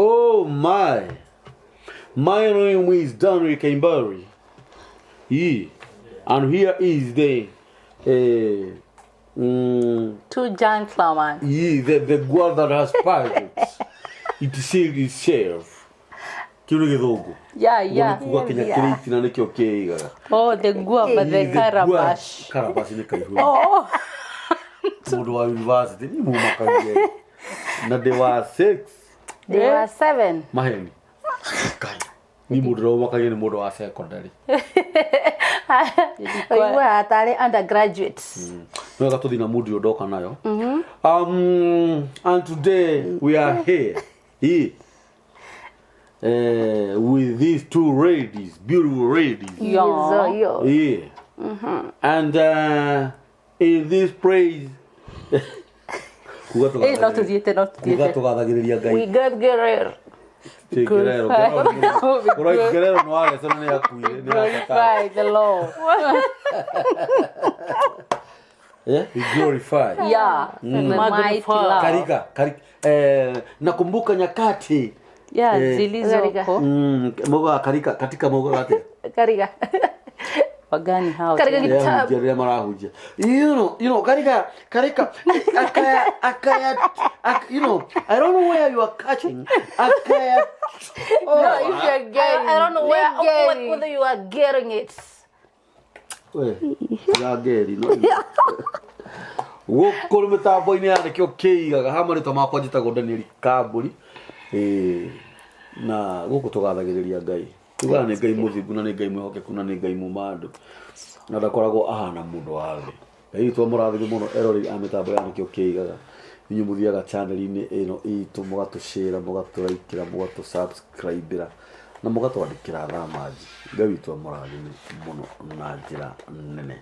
Oh my. My name is Daniel Kaimbari. Yeah. And here is the Two gentlemen. Yeah, the guard that has pirates. It sealed itself. Kĩu nĩ gĩthũngũ. Yeah. Ũguo nĩ kuga Kenya kĩrĩ itina nĩkĩo kĩigaga. Oh, the guava, the calabash. Calabash nĩ kaihũ. Oh. Mũndũ wa university nĩ mumakagia. Na ndĩ wa 6. They were 7. Maheni. Kai. Ni mũndũ ũrĩa ũmakagia nĩ mũndũ wa secondary. Ũiguaga tarĩ undergraduates. No wega tũthiĩ na mood ĩyo ndoka nayo. And today we are here. Here. With these two ladies, beautiful ladies. Yeah. Yo, yo. Yeah. And in this praise, kuga Eh, no tũthiĩte, no kuga tũthiĩte. tũgathagĩrĩria Ngai. We got Guerrero. Ti Guerrero. Ũroĩ Guerrero nĩ warecana nĩ akuire nĩ akata. Glorify the Lord. Yeah, we glorify. Yeah. The mighty love. Karika, karika. Nakumbuka nyakati Yeah, Eh. zilizoko. Moga karika katika moga atia. Kariga. Wagani hao. Kariga tena? kitabu. Rĩrĩa marahunjia. You know, karika, karika, akaya, akaya, you know, I don't know where you are catching. Akaya. Oh. No, if you're getting. I don't know where, Getting. whether you are getting it. We, ya ngeri, no. Gũkũ nĩ mĩtambo-inĩ ya nĩkĩo kĩigaga ha marĩtwa makwa njĩtagwo Daniel Kambũri. Na gũkũ tũgathagĩrĩria Ngai. Tugaga nĩ Ngai mũthingu na nĩ Ngai mwĩhokeku na nĩ Ngai mũmandũ. Na ndakoragwo ahana mũndũ wa thĩ. Ngai witũ amũrathime mũno eroreri a mĩtambo ya nĩkĩo kĩigaga. Inyuĩ mũthiaga channel-inĩ ĩno itũ mũgatũshare, mũgatũraikĩra, mũgatũsubscribĩra na mũgatwandĩkĩra thamanji. Ngai witũ amũrathime mũno na njĩra nene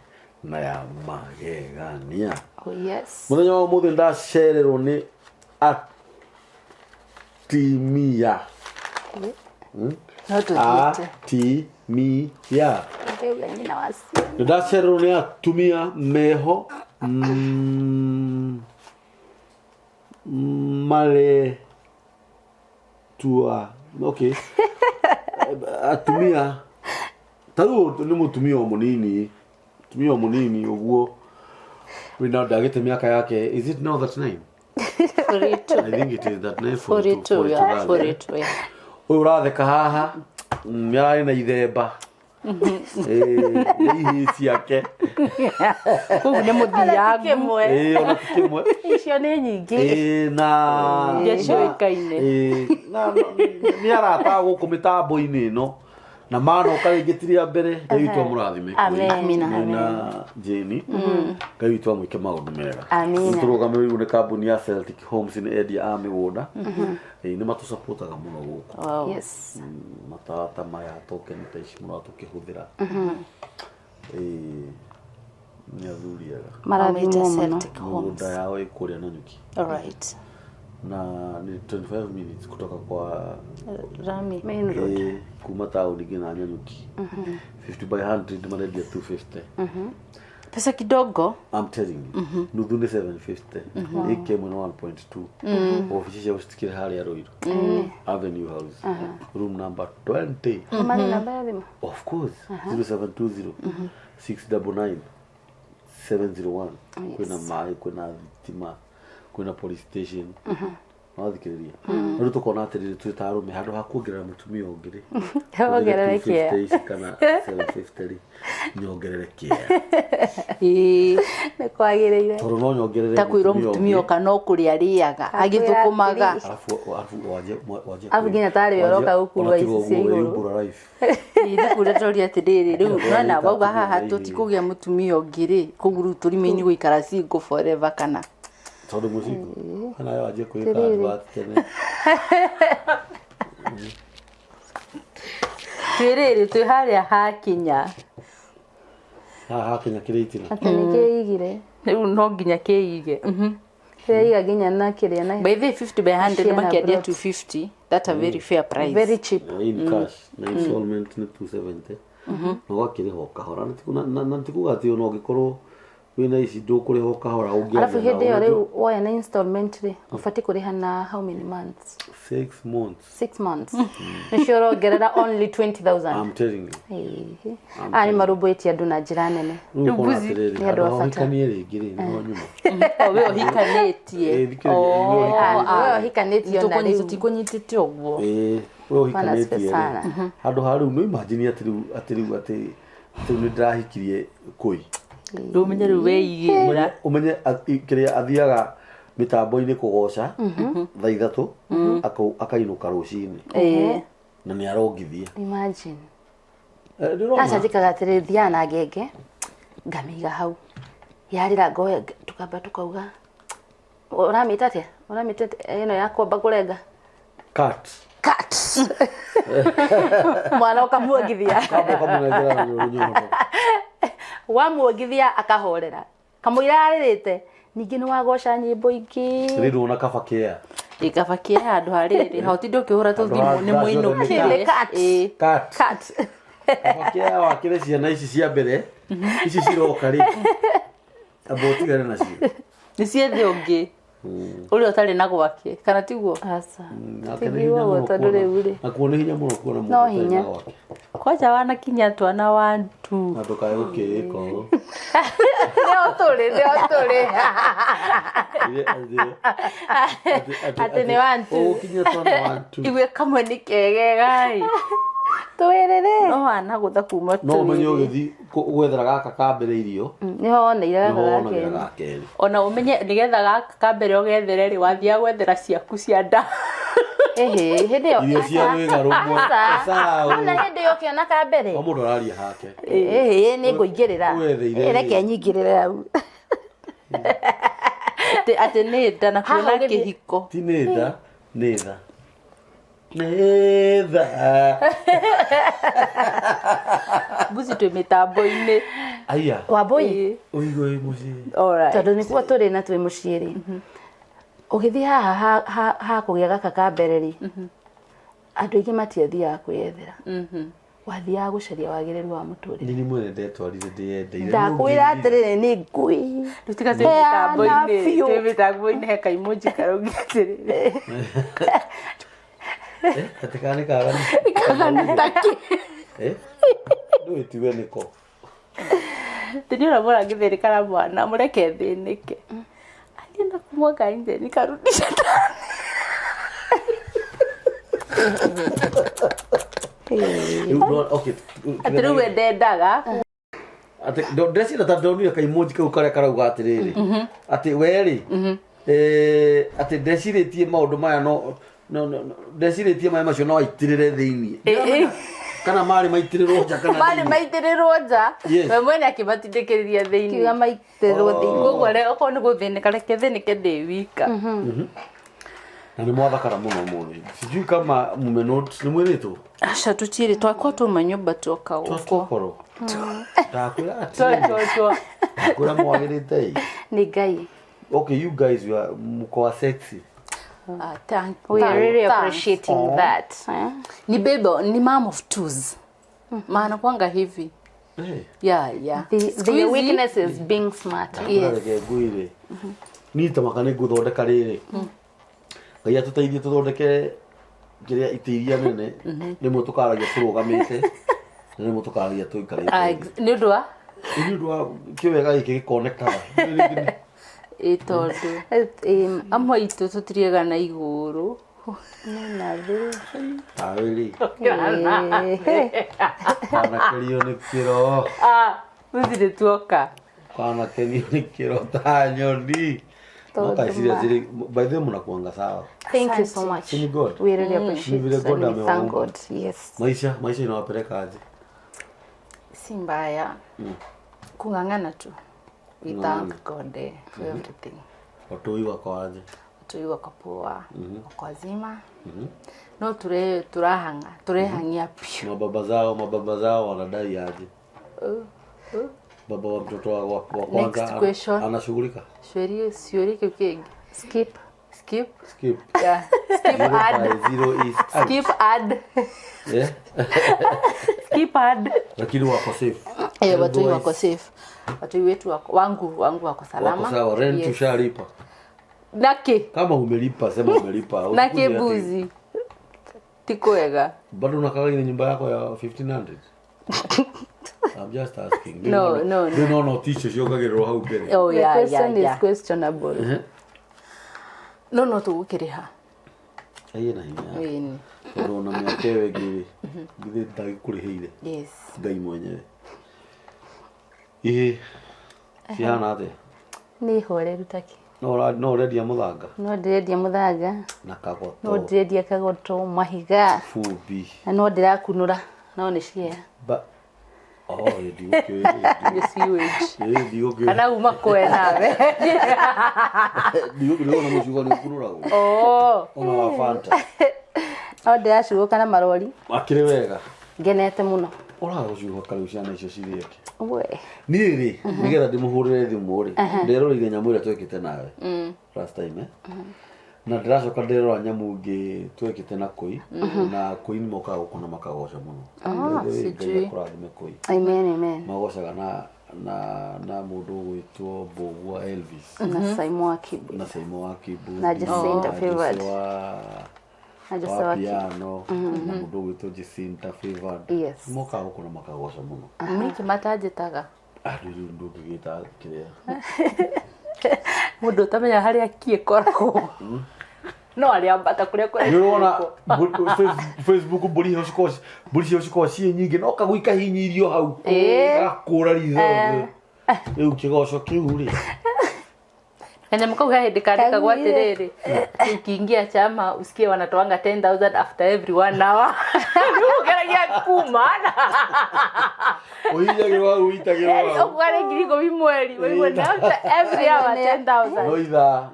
na ya magegania. Oh, yes. Mũthenya wa ũmũthĩ ndacererwo nĩ atimia. No tũthiĩte. Atimia. Ndauga nyina wa ciana. Ndacererwo nĩ atumia meho mare tua okay atumia ta rĩu nĩ mũtumia o mũnini mũtumia o mũnini ũguo wĩna ndagĩte mĩaka yake. Is it now that nine? 42. I think it is that nine. 42, yeah. 42, yeah. Ũyũ ũratheka haha nĩ ararĩ na ithemba nĩ ihĩĩ ciake. Kũu nĩ mũthiangu. Ona ti kĩmwe. Icio nĩ nyingĩ. Na Iria ciũĩkaine. Na nĩ arata gũkũ mĩtambo-inĩ ĩno na manoka rĩngĩ ti rĩa mbere. Ngai witũ amũrathime. Amen. Amina. Na Jane, Ngai witũ amwĩke maũndũ mega. Amina. Tũrũgamĩrĩirwo nĩ kambuni ya Celtic Homes, nĩ endia a mĩgũnda. Nĩ matũsupportaga mũno gũkũ. Wow. Yes. Matata maya token ta ici mũratũkĩhũthĩra. Nĩ athuri ega. Marathimwo mũno. Celtic Homes. Mũgũnda yao ĩ kũrĩa Nanyuki. All right. Na ni 25 minutes kutoka kwa Rami. Main road. Kuma taũni nginya Nanyuki. 50 by 100 marendia 250. Pesa kidogo. I'm telling you. Nuthu nĩ 750. Ĩka ĩmwe nĩ 1.2. Obici ciao citikĩrĩ harĩa Ruiru Avenue House. Room number 20. Marĩ namba ya thimũ. Of course. 0720 699 701. Kwĩna maĩ, kwĩna thitima, kwĩna police station. Wathikĩrĩria. Rĩu tũkona atĩrĩrĩ twĩ ta arũme handũ ha kuongerera mũtumia ũngĩ rĩ. Wongerere kĩea. 250 ici kana 750 rĩ, nyongerere kĩea. Ĩĩ. Nĩ kwagĩrĩire. Tondũ no nyongerere Ta kwĩrwo mũtumia ũka no kũrĩa arĩaga agĩthũkũmaga. Alafu waje waje. Alafu nginya tarĩ we ũroka gũkua ici cia igũrũ. Wĩumbũra life. Ĩĩ, nĩ kũrĩa tũria atĩrĩrĩ rĩu nona wauga haha Ĩĩ. tũtikũgĩa mũtumia ũngĩ rĩ koguo rĩu tũrima-inĩ gũikara single forever kana Tondũ mũcingo kana wanjie kwĩka advert tene. Twĩrĩrĩ twĩ harĩa hakinya. Haha hakinya kĩrĩ itina. Atĩ nĩ kĩigire. Rĩu no nginya kĩige. Kĩreiga nginya na kĩrĩa na By the way, 50 by 100 Share na makĩendia plot. 250, that's a very fair price. Very cheap. In cash na installment nĩ 270 na ũgakĩrĩha o kahora. Na ti kuga atĩ ona ũngĩkorwo Wĩna ici ndũkũrĩha o kahora Arabu ũngĩaria hĩndĩ ĩyo nao. rĩu woya na installment rĩ, ũbatiĩ kũrĩha na how many months? 6 months. 6 months, nĩcio ũrongerera only 20,000. I'm telling you. Ĩĩ. Aya nĩ marũmbũĩtie andũ na njĩra nene. Rĩu ũkona Mbuzi. atĩrĩrĩ, Nĩ andũ handũ a ha bata. ũhikanie rĩngĩ rĩ, nĩho nyuma. O we ũhikanĩtie. Ĩĩ, thikĩrĩria, Oh, we ũhikanĩtie. ah, We ũhikanĩtie ona rĩu. Tũtikũnyitĩte ũguo. Ĩĩ, we ũhikanĩtie Bwana sana. rĩ, handũ ha rĩu no imagine atĩ rĩu atĩ rĩu atĩ atĩ rĩu nĩ ndĩrahikirie kũi. Rĩu ũmenye rĩu weigĩra. Ũmenye kĩrĩa athiaga mĩtambo-inĩ kũgoca thaa 3, akainũka rũcinĩ Ĩĩ. na nĩ arongithia. Imagine. Eh, ndĩrona. Aca, njĩkaga atĩrĩrĩ, thiaga na ngenge ngamĩiga hau, yarĩra ngoya, tukamba tukauga, ũramĩta atĩa, ũramĩta atĩa ĩno ya kwamba kũrenga? Cut. Cut. Mwana ũkamuongithia. Kamba ũkamũnengera rũnyondo. Wamuongithia akahorera kamũira arĩrĩte, ningĩ nĩ wagoca nyĩmbo ingĩ. Rĩu ona kaba kea. Ĩkabakia handũ harĩrĩ hautinde ũkĩhũra tũthimũ Handũ ha nĩ mũinũkire. Nĩ cut. Ĩĩ. Cut. Cut. Kaba kea wakĩre ciana ici cia mbere, ici ciroka rĩ, amba ũtigane nacio. Nĩ ciethe ũngĩ ũrĩa ũtarĩ na gwake, kana tiguo? Aca. Nake nĩ Tiguo hinya ũguo mũno tondũ kuona- rĩu rĩ nakuo nĩ hinya mũno kuona mũndũ No ũtarĩ hinya. na gwake. Kwanja wanakinya twana 1 2. Na ndũkae gũkĩĩka ũũ. Nĩo tũrĩ, nĩo tũrĩ. Atĩ nĩ 1 2. Ũgũkinyia twana 1 2. Igue kamwe nĩ kegegai. Twĩrĩrĩ. No wanagũtha kuma No ũmenye twĩrĩ. ũgĩthiĩ gwethera gaka ka mbere irio, Nĩho woneire nĩho gaka wonagĩra gakerĩ. ga kerĩ. Ona ũmenye nĩgetha gaka ka mbere ũgethere rĩ, wathiaga gwethera ciaku cia nda. Ĩhĩ, hĩndĩ ĩyo Irio cia rwĩga rũmwe. Aca. Sawa. Ona hĩndĩ ĩyo ũkĩona ka mbere. O mũndũ araria hake. Ĩhĩ, nĩ ngũingĩrĩra. Wetheire. Reke nyingĩrĩre hau. Atĩ nĩ nda na Haha kuona ũgĩthiĩ- kĩhiko. Ti nĩ nda, nĩ tha, nĩ tha. Mbuzi twĩ mĩtambo-inĩ. Aya. Wambũi. Ũigue wĩ mũciĩ. Alright. Tondũ nĩkuo tũrĩ na twĩ mũciĩ rĩ, ũgĩthiĩ haha ha kũgĩa gaka ka mbere rĩ, andũ aingĩ matiathiaga kwĩyethera, wathiaga gũcaria wagĩrĩru wa mũtũrĩre. Nĩ mwene ndetwarire ndĩyendeire. Ndakwĩra atĩrĩrĩ, nĩ ngui. Rĩu tiga twĩ Heana mĩtambo-inĩ. biũ. Twĩ mĩtambo-inĩ he kaimoji karauga atĩrĩrĩ. Atĩ kana nĩ kaganu. Kaganu taki. Eh? Ndũĩ tiwe nĩko. Tĩ nĩ ũrĩa mũrangĩthĩnĩka na mwana mũreke thĩnĩke. Alienda kumwaga nje nikarudisha ndani. Rĩu okay. Atĩ rĩu we ndendaga. Atĩ ndĩreciria ta ndonire kaimoji kau karĩa karauga atĩrĩrĩ, atĩ we rĩ, atĩ ndecirĩtie maũndũ maya, no ndecirĩtie maĩ macio no aitĩrĩre thĩiniĩ kana marĩ maitĩrĩrwo nja kana Marĩ thĩiniĩ. maitĩrĩrwo nja. Yes. We mwene akĩmatindĩkĩrĩria Kiuga thĩiniĩ. maitĩrĩrwo thĩinĩ. Koguo okorwo nĩ gũthĩnĩka, reke thĩnĩke ndĩ wika. Na nĩ mwathakara mũno mũthĩ, sijui kama mumenote nĩ mwĩrĩtwo. Aca, tũtirĩ twakwa tuma nyũmba tuoka gũkũ. Twakorwo ndakwĩra atĩrĩrĩ, Twa ndakwĩra mwagĩrĩte ĩ. Nĩ Ngai. Okay, you guys, you are mko sexy. Ah, thank, We are really thanks. appreciating that, eh? Ni bebe, ni mom of twos, maana kwanga hivi. Eh. Yeah. The, Siku the hizi- weakness is being smart. Yes. Reke ngwire, niĩ ta maka nĩ ngũthondeka rĩrĩ, Ngai atũteithie tũthondeke kĩrĩa itĩ iria nene, rĩmwe tũkaragia tũrũgamĩte na rĩmwe tũkaragia tũikarĩte. Ah, nĩ ũndũ wa Nĩ ũndũ wa kĩwega gĩkĩ gĩkonekaga. Ĩ tondũ amwe aitũ tũtiriaga na igũrũ. Na thĩ. Tawe rĩ, Eh, kanakerio nĩ kĩro. Ah, gũtirĩ tuoka. Kanakenio nĩ kĩro ta nyoni no kaiciria zile. By the way, mnakuanga sawa. Thank you so much. Si ni God? We really appreciate Ni vile God and we thank amewaumba. God. Yes. Maisha inawapeleka aje? Si mbaya, kung'ang'ana tu. We thank God, for everything. Watoi wako aje? Watoi wako poa, wako wazima, no ture turahang'a turehang'ia piũ. Mababa zao wanadai aje? Baba wa mtoto wa kwanza Next question. anashughulika? Ciũria ciũria kĩu kĩngĩ. Skip. Skip. Skip. Yeah. Skip Zero ad. by zero is out. Skip ad. Eh? Skip ad. Lakini wako safe. Eh, watoi Boys. wako safe, watoi wetu wako, wangu wako salama. Wako sawa, rent Yes. ushalipa. Naki Kama umelipa sema umelipa. naki Usikuje ati- mbuzi ti kwega. Bado unakaa ile nyumba yako ya 1500? I'm just asking. No, no, no. No, no, ticio ciongagĩrĩrwo hau mbere. Oh, The yeah, question yeah, yeah. is questionable. No, no tũgũkĩrĩha. Ĩĩ na hinya. Ĩni. Tondũ ona mĩaka ĩyo ĩngĩ rĩ, githĩ ndagĩkũrĩhĩire Yes. Ngai mwenyewe. Ĩhĩ, cihana atĩa? Nĩ horeru taki. No ũrendia mũthanga No ndĩrendia mũthanga, na kagoto, no ndĩrendia kagoto, mahiga, bumbi. na no ndĩrakunũra, no nĩ ciea. Ba Oh, ĩ ndigũkĩũĩ. Nĩ sewage. Ĩ ndigũkĩũĩ. Kana uma kwenawe. Ndigũkĩũĩ ona mũcuba nĩ ũkunũragwo. Oh. Ona wa Fanta. No ndĩracuũka na marori, Akĩrĩ wega. ngenete mũno. Ũraga gũcuha rĩu ciana icio cirĩeke. We. Niĩ rĩ, nĩgetha ndĩmũhũrĩre thimũ rĩ, nderoreire nyamũ ĩrĩa twekĩte nawe last time eh? Na ndĩracoka nderora nyamũ ĩngĩ twekĩte na kũi, na kũi nĩ mokaga gũkũ na makagoca mũno. By the way, Ngai sijui. akũrathime kũi. Amen, amen. Magocaga na mũndũ ũgwĩtwo Mbũgua Elvis Na Simon wa Kibu. na Saimo wa Kibu Na Jacinta na Favored. Jose Na Jose wa wa Kibu. piano na mũndũ ũgwĩtwo Jacinta Favored. Yes. Mokaga gũkũ na makagoca mũno. Miki matanjĩtaga. Ah, rĩu rĩu ndũngĩgĩta kĩrĩa. Mũndũ ũtamenya harĩa ki ĩkoragwo. No arĩambata kũrĩa kũrĩa. Nĩ ũrona Facebook mbũri icio cikoragwo mbũri icio cikoragwo ciĩ nyingĩ no kagui kahinyĩirio hau gakũra ritho rĩu kĩgoco kĩu rĩ Kanyamũ kau he hĩndĩ kandĩkagwo Kaguire. atĩrĩrĩ, ukiingia chama usikie wanatoanga 10,000 after every one hour. Rĩu ũgeragia kuma na ũhinyagĩrwo hau ũitagĩrwo hau ũkũgare 10,000 mweri waigua nĩ after every hour 10,000. no ithaa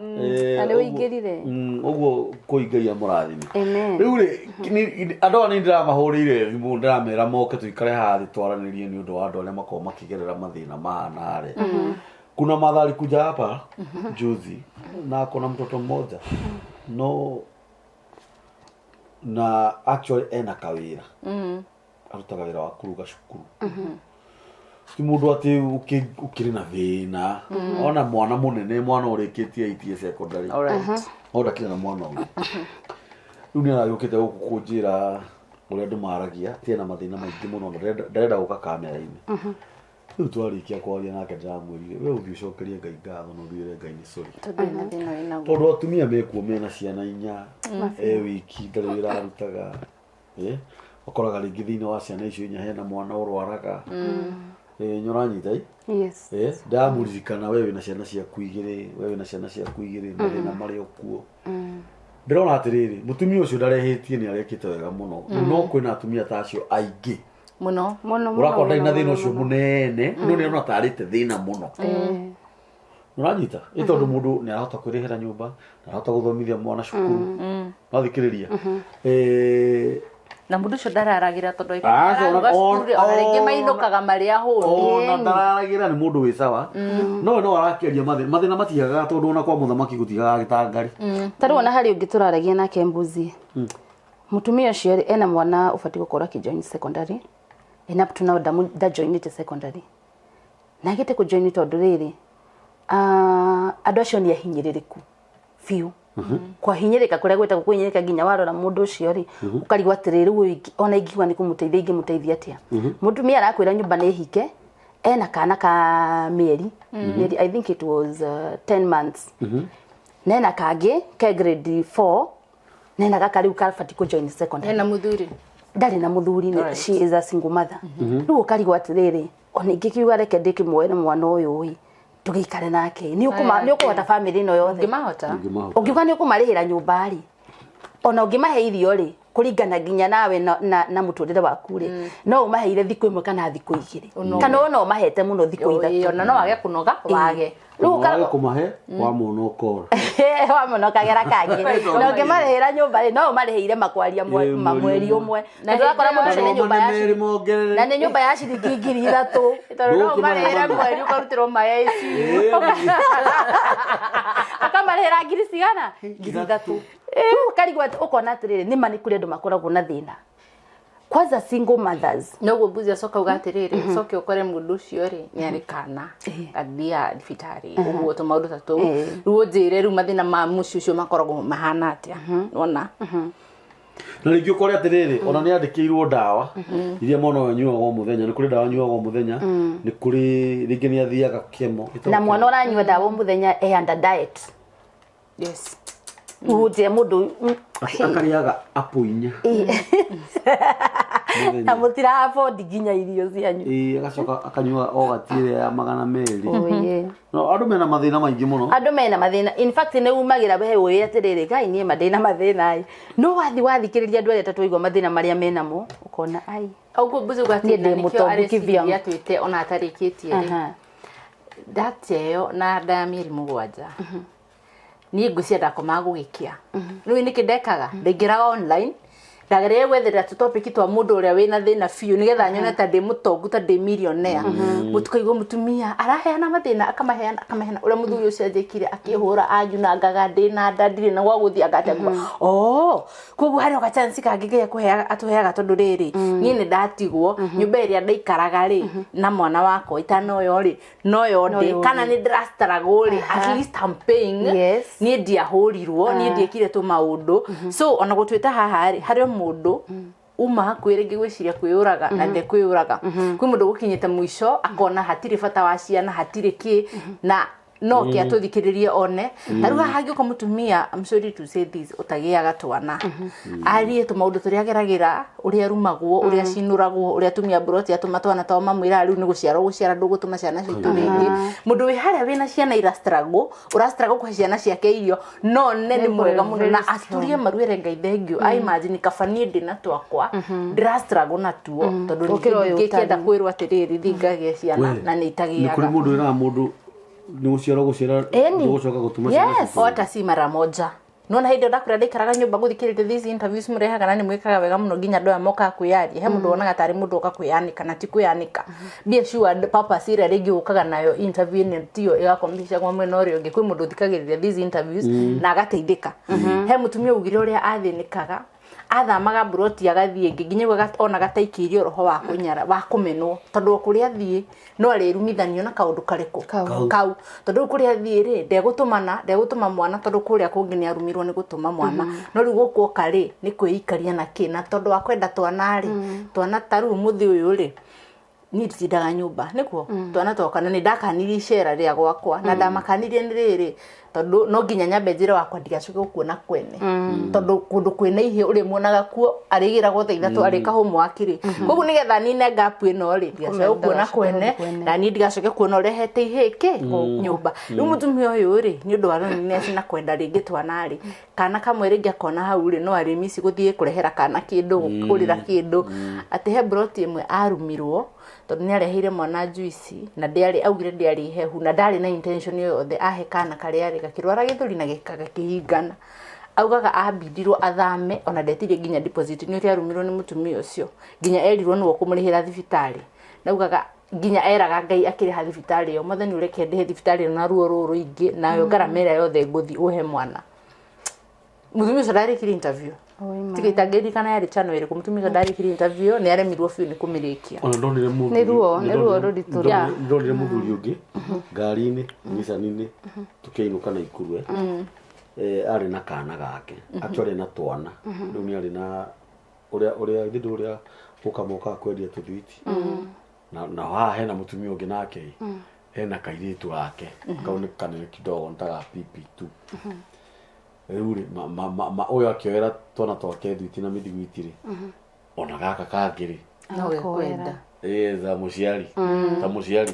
Na nĩ ũingĩrire. Ũguo kũi Ngai amũrathime. Amen. Rĩu rĩ andũ aya nĩ ndĩramahũrĩire thimũ ndĩramera moke tũikare haha thĩ twaranĩrie nĩ ũndũ wa andũ arĩa makoragwo makĩgerera mathĩna mahana harĩa. Kuna madha alikuja hapa juzi na ako na mtoto mmoja no na actually ena kawĩra, arutaga wĩra wa kũruga cukuru, ti mũndũ atĩ ũkĩrĩ na thĩna, ona mwana mũnene, mwana ũrĩkĩtie ITA secondary. Alright. No ndakĩrĩ na mwana ũngĩ. Rĩu nĩ aragĩũkĩte gũkũ kũnjĩra ũrĩa andũ maragia atĩ ena mathĩna maingĩ mũno na ndarenda gũka kamera-inĩ. Rĩu twarĩkia kwaria nake ndĩramwĩrire we ũthiĩ ũcokerie Ngai ngatho na ũthiĩre Ngai nĩ sorry Tondũ ena thĩna wĩnaguo. tondũ atumia mekuo mena ciana inya, e wiki ndarĩ wĩra arutaga, eh, ũkoraga rĩngĩ thĩinĩ wa ciana icio inya hena mwana ũrwaraga. Eh, nĩ ũranyita i? Yes. Eh, ndamũririkana we wĩna ciana ciaku igĩrĩ, we wĩna ciana ciaku igĩrĩ, mathĩna marĩ o kuo. Ndĩrona atĩrĩrĩ, mũtumia ũcio ndarehĩtie, nĩ arekĩte wega mũno, no kwĩna atumia ta acio aingĩ Mũno. Mũno mũno. ũrakora ndarĩ na mũno, thĩna mũno, ũcio mũno. mũnene, no nĩ arona tarĩte thĩna mũno. Nĩũranyita ĩ tondũ mũndũ nĩ arahota kwĩrĩhĩra nyũmba, nĩ arahota gũthomithia mwana cukuru, wathikĩrĩria. Eh, Na mũndũ ũcio ndararagĩra tondũ Aca, araruga cukuru ona rĩngĩ mainũkaga marĩ ahũnu. Ona ndararagĩra, nĩ mũndũ wĩ sawa, no we no arakĩaria mathĩna. Mathĩna matiagaga tondũ ona kwa mũthamaki gũtiagaga gĩtangari. Ta rĩu ona harĩ ũngĩ tũraragia nake mbuzi, mũtumia ũcio rĩ ena mwana ũbatiĩ gũkorwo akĩjoin secondary, and up to now ndajoinĩte secondary na agĩte kũjoin tondũ rĩrĩ, andũ acio nĩ ahinyĩrĩrĩku biũ, kwahinyĩrĩka kũrĩa gwĩtagwo kũhinyĩrĩka nginya warora mũndũ ũcio rĩ ũkarigwo atĩrĩrĩ, rĩu ũyũ ona ingiuga nĩ kũmũteithia ingĩmũteithia atĩa? Mũtumia arakwĩra nyũmba nĩ hike, ena kana ka mĩeri, I think it was 10 months, nena kangĩ ke grade 4, nena gaka rĩu kabatiĩ kũjoin secondary. Ena mũthuri? Ndarĩ na mũthuri, she is a single mother. Rĩu ũkarigwo atĩrĩrĩ, ona ingĩkiuga reke ndĩkĩmuoere mwana ũyũ ĩ tũgĩikare nake, nĩ ũkũhota famĩlĩ ĩno yothe? Ũngĩmahota. Ũngĩmahota. Ũngiuga nĩ ũkũmarĩhĩra nyũmba rĩ, ona ũngĩmahe irio rĩ, kũringana nginya nawe na mũtũrĩre waku rĩ, no ũmaheire thikũ ĩmwe kana thikũ igĩrĩ, kana ona ũmahete mũno thikũ Ĩĩ, ithatũ. ona no wage kũnoga wage. Rĩu Wage kũmahe wamona ũkora. Wamona ũkagera kangĩ. Na ũngĩmarĩhĩra nyũmba rĩ, no ũmarĩhĩire makwaria Ĩĩ, mweri mweri ũmwe. Na Na ũrakora hĩndĩ mũndũ ũcio nĩ ĩyo- nyũmba ya Merĩ mongerere. na nĩ nyũmba ya ciringi 3,000. Tondũ no Ndũngĩmarĩha ũmarĩhĩre mana. mweri ũkarutĩrwo maĩ ICU. Ũkamarĩhĩra ngiri cigana? 3,000. Rĩu ũkarigwo atĩ ũkona atĩrĩrĩ, nĩma nĩ kũrĩ andũ makoragwo na thĩna. Kwanza single mothers. Noguo mbuzi acoka uga atiriri, ucoke ukore mundu ucio ri ni ari kana athia thibitarĩ ũguo tũmaũndũ ta tũu. Rĩu ũnjĩre rĩu mathĩna ma mũciĩ ũcio makoragwo mahana atĩa wona? Na rĩngĩ ũkore atĩrĩrĩ, ona nĩ andĩkĩirwo ndawa iria mwana ũyũ anyuaga o mũthenya. Nĩ kũrĩ ndawa anyuaga o mũthenya, nĩ kũrĩ rĩngĩ nĩ athiaga kemo. Na mwana ũranyua ndawa o mũthenya e under diet. Yes. Ũnjĩre mũndũ Akarĩaga apple 4 na mũtira afford nginya irio cianyu. Ĩĩ, agacoka akanyua ogati ĩrĩa ya 200. Oye. No andũ mena mathĩna maingĩ mũno. Andũ mena mathĩna. In fact, nĩ umagĩra we ũĩ atĩrĩrĩ, Ngai, niĩ ma ndĩna mathĩna ai. No wathi wathikĩrĩria andũ arĩa twaigua mathĩna marĩa menamo, ũkona ai. Ũguo mbuzi uga Niĩ atĩ na ndĩ nĩkĩo mũtongu areciria kivyangu. atwĩte ona atarĩkĩtie rĩ, ndate ĩyo na nda ya mĩeri 7, niĩ ngwĩciria ndakomaga gũgĩkĩa. Rĩu nĩkĩ ndekaga? Ndaingĩraga online, ndagereire gwetherera tũtopic twa mũndũ ũrĩa wĩna thĩna biũ, nĩgetha nyone ta ndĩ mũtongu, ta ndĩ millionaire. Mũtũkaigua mũtumia araheana mathĩna, akamaheana, akamaheana, ũrĩa mũthuri ũcio anjĩkire, akĩhũra, anjunangaga ndĩna nda, ndirĩ na gwa gũthiĩ, angate oh koguo harĩ o ga chance kangĩ Ngai akũheaga, atũheaga, tondũ rĩrĩ niĩ nĩ ndatigwo nyũmba ĩrĩa ndaikaraga rĩ na mwana wakwa itanoyo rĩ, noyo ndĩ kana nĩ ndĩrastruggle rĩ, at least I'm paying. Niĩ ndiahũrirwo, niĩ ndiĩkire tũmaũndũ. So ona gũtuĩta haha rĩ, harĩ o mũndũ uma hakuhĩ rĩngĩ gwĩciria kwĩyũraga na ndekwĩyũraga. Kwĩ mũndũ gũkinyĩte mũico akona hatirĩ bata wa ciana, hatirĩ kĩ, na no ke atũthikĩrĩrie one. Ta rĩu haha hangĩũka mũtumia, I'm sorry to say this, ũtagĩaga twana, arie tũmaũndũ tũrĩa ageragĩra, ũrĩa arumagwo, ũrĩa acinũragwo, ũrĩa atumia mburoti atũma twana twao mamwĩraga rĩu nĩ gũciarwo gũciara, ndũgũtũma ciana citũ rĩngĩ. Mũndũ wĩ harĩa wĩna ciana ira struggle, ũra struggle kũhe ciana ciake irio, no ne nĩ mwega mũno na aturie maruere Ngai thengiũ. I imagine kaba niĩ ndĩna twakwa ndĩra struggle natuo, tondũ Gũkĩra ũyũ ndingĩkĩenda ũtarĩ. kwĩrwo atĩrĩrĩ, thiĩ ngagĩe ciana We, na nĩ nĩ kũrĩ itagĩaga. mũndũ wĩraga mũndũ nĩ gũciara gũciara, Ĩni. ndũgũcoka gũtũma ciana Yes. citũ. O hata si mara moja. Nona hĩndĩ ĩyo ndakwĩra ndaikaraga nyũmba gũthikĩrĩria these interviews mũrehaga, na nĩ mwĩkaga wega mũno, nginya andũ aya mokaga kwĩyaria. He mũndũ wonaga tarĩ mũndũ oka kwĩyanĩka, na ti kwĩyanĩka. Be assured, purpose ĩrĩa rĩngĩ ũkaga nayo interview ĩno tiyo ĩgakombicagwo mwena ũrĩa ũngĩ. Kwĩ mũndũ ũthikagĩrĩria these interviews na agateithĩka. He mũtumia augire ũrĩa athĩnĩkaga, athamaga mburoti agathiĩ ĩngĩ, nginya rĩu onaga ta aikĩirio roho wa kũnyara, wa kũmenwo, tondũ o kũrĩa athiĩ no arĩrumithanio na kaũndũ karĩkũ Kau. kau, tondũ rĩu kũrĩa athiĩ rĩ, ndegũtũmana, ndegũtũma mwana, tondũ kũrĩa kũngĩ nĩ arumirwo nĩ gũtũma mwana. No rĩu gũkũ oka rĩ, nĩ kwĩikaria na kĩ, na tondũ wa kwenda twana rĩ, twana ta rĩu mũthĩ ũyũ rĩ, niĩ nditindaga nyũmba nĩguo twana twoka, na nĩ ndakanirie icera rĩa gwakwa, na ndamakanirie nĩ rĩrĩ, tondũ no nginya nyambe njĩre wakwa ndigacoke gũkuona kwene, tondũ kũndũ kwĩna ihĩ ũrĩ muonaga kuo arĩgĩragwo thaa 3 arĩka homework rĩ. Koguo nĩgetha nine gap ĩno rĩ, ndigacoke gũkuona kwene, na niĩ ndigacoke kuona ũrehete ihĩ kĩ nyũmba. Rĩu mũtumia ũyũ rĩ, nĩ ũndũ wa loneliness na kwenda rĩngĩ twana rĩ, kana kamwe rĩngĩ akona hau rĩ, no arĩmici gũthiĩ kũrehera kana kĩndũ, kũrĩra kĩndũ, atĩ he broti ĩmwe arumirwo tondũ nĩ areheire mwana juice na ndĩarĩ, augire ndĩarĩ hehu na ndarĩ na intention ĩyo yothe, ahe kana karĩa rĩ, gakĩrwara gĩthũri na gakĩhingana. Augaga ambindirwo athame, ona ndetirie nginya deposit, nĩ ũrĩa arumirwo nĩ mũtumia ũcio, nginya erirwo nĩwe ũkũmũrĩhĩra thibitarĩ. Naugaga nginya eraga Ngai akĩrĩha thibitarĩ ĩyo, Mwathani, ũreke ndĩhe thibitarĩ ĩno na ruo rũrũ rũingĩ nayo ngarama ĩrĩa yothe ngũthiĩ ũhe mwana. Mũtumia ũcio ndarĩkirie interview, tiga itangĩririkana yarĩ channel ĩrĩkũ. Mũtumia ũcio ndarĩkirie interview, nĩ aremirwo biũ nĩ kũmĩrĩkia. Ona ndonire mũthuri Nĩ ruo, nĩ ruo rũritũ. Ndonire mũthuri ũngĩ ngari-inĩ, Nissan-inĩ, tũkĩinũka na Ikuru, arĩ na kana gake, actually na twana. Rĩu nĩ arĩ na ũrĩa ithe ũrĩa gũka mokaga kwendia tũthwiti, na haha hena mũtumia ũngĩ nake hena kairĩtu gake, kau nĩ kanene kidogo, nĩ ta ga PP2. Rĩu rĩ, ũyũ akĩoera twana twake thwiti na mĩthiguiti rĩ, ona gaka kangĩ rĩ, No gekwenda. Ĩ ta mũciari, ta mũciari.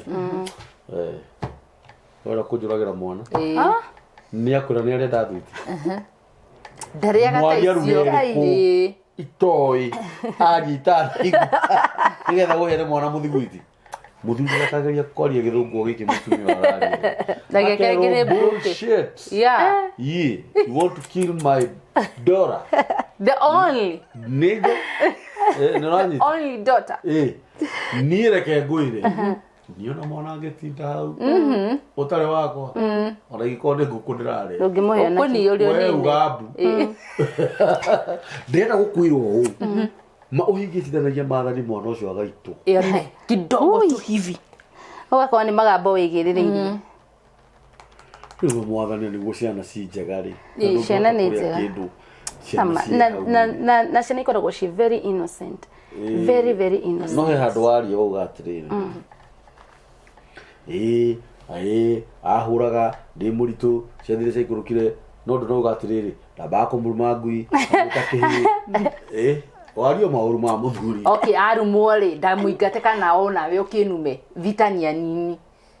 Wenda kũnjũragĩra mwana, nĩ akwĩra nĩ arenda thwiti. Ndarĩaga ta Mwaria icio. arumĩrĩkũ? Itoĩ aria itanaigua nĩgetha gũhere mwana mũthiguiti. Mũthuri akageria kwaria gĩthũngũ gĩkĩ mũtumia araria. Na gĩake rĩngĩ nĩ Akerwo, broken. "Bullshit. Yeah, you want to kill my daughter?" The only Nigga. Nĩ ũranyita? Only daughter. Niĩ reke ngwĩre, niĩ ona mwana angĩtinda hau ũtarĩ wakwa, ona ingĩkorwo nĩ ngũkũ ndĩrarĩa, Ndũngĩmũhe ona Ũkũni ũrĩa we nini. uga mbu, ndĩrenda gũkwĩrwo ũũ. Ma ũhingĩcithanagia maathani mwana ũcio agaitwo. Ĩone kidogo tu hivi. Ũgakorwo nĩ magambo wĩigĩrĩrĩirie. Rĩu mwathani nĩguo ciana ci njega rĩ. Ĩĩ, ciana nĩ njega. Kĩndũ ciana Ama, ciĩ na, hau na, rĩ. na, na ciana ikoragwo ci very innocent. Very very innocent. No he handũ waria wauga atĩrĩrĩ. Ĩĩ, ĩĩ, ahũraga ndĩ mũritũ ciathire ciaikũrũkire no ndũnauga atĩrĩrĩ ndambaga kũmũruma ngui ngamwĩta kĩhĩĩ. Ĩĩ, wario maũru ma mũthuri. Okay, arumwo rĩ ndamũingate kana onawe ũkĩnume vita ni ya nini?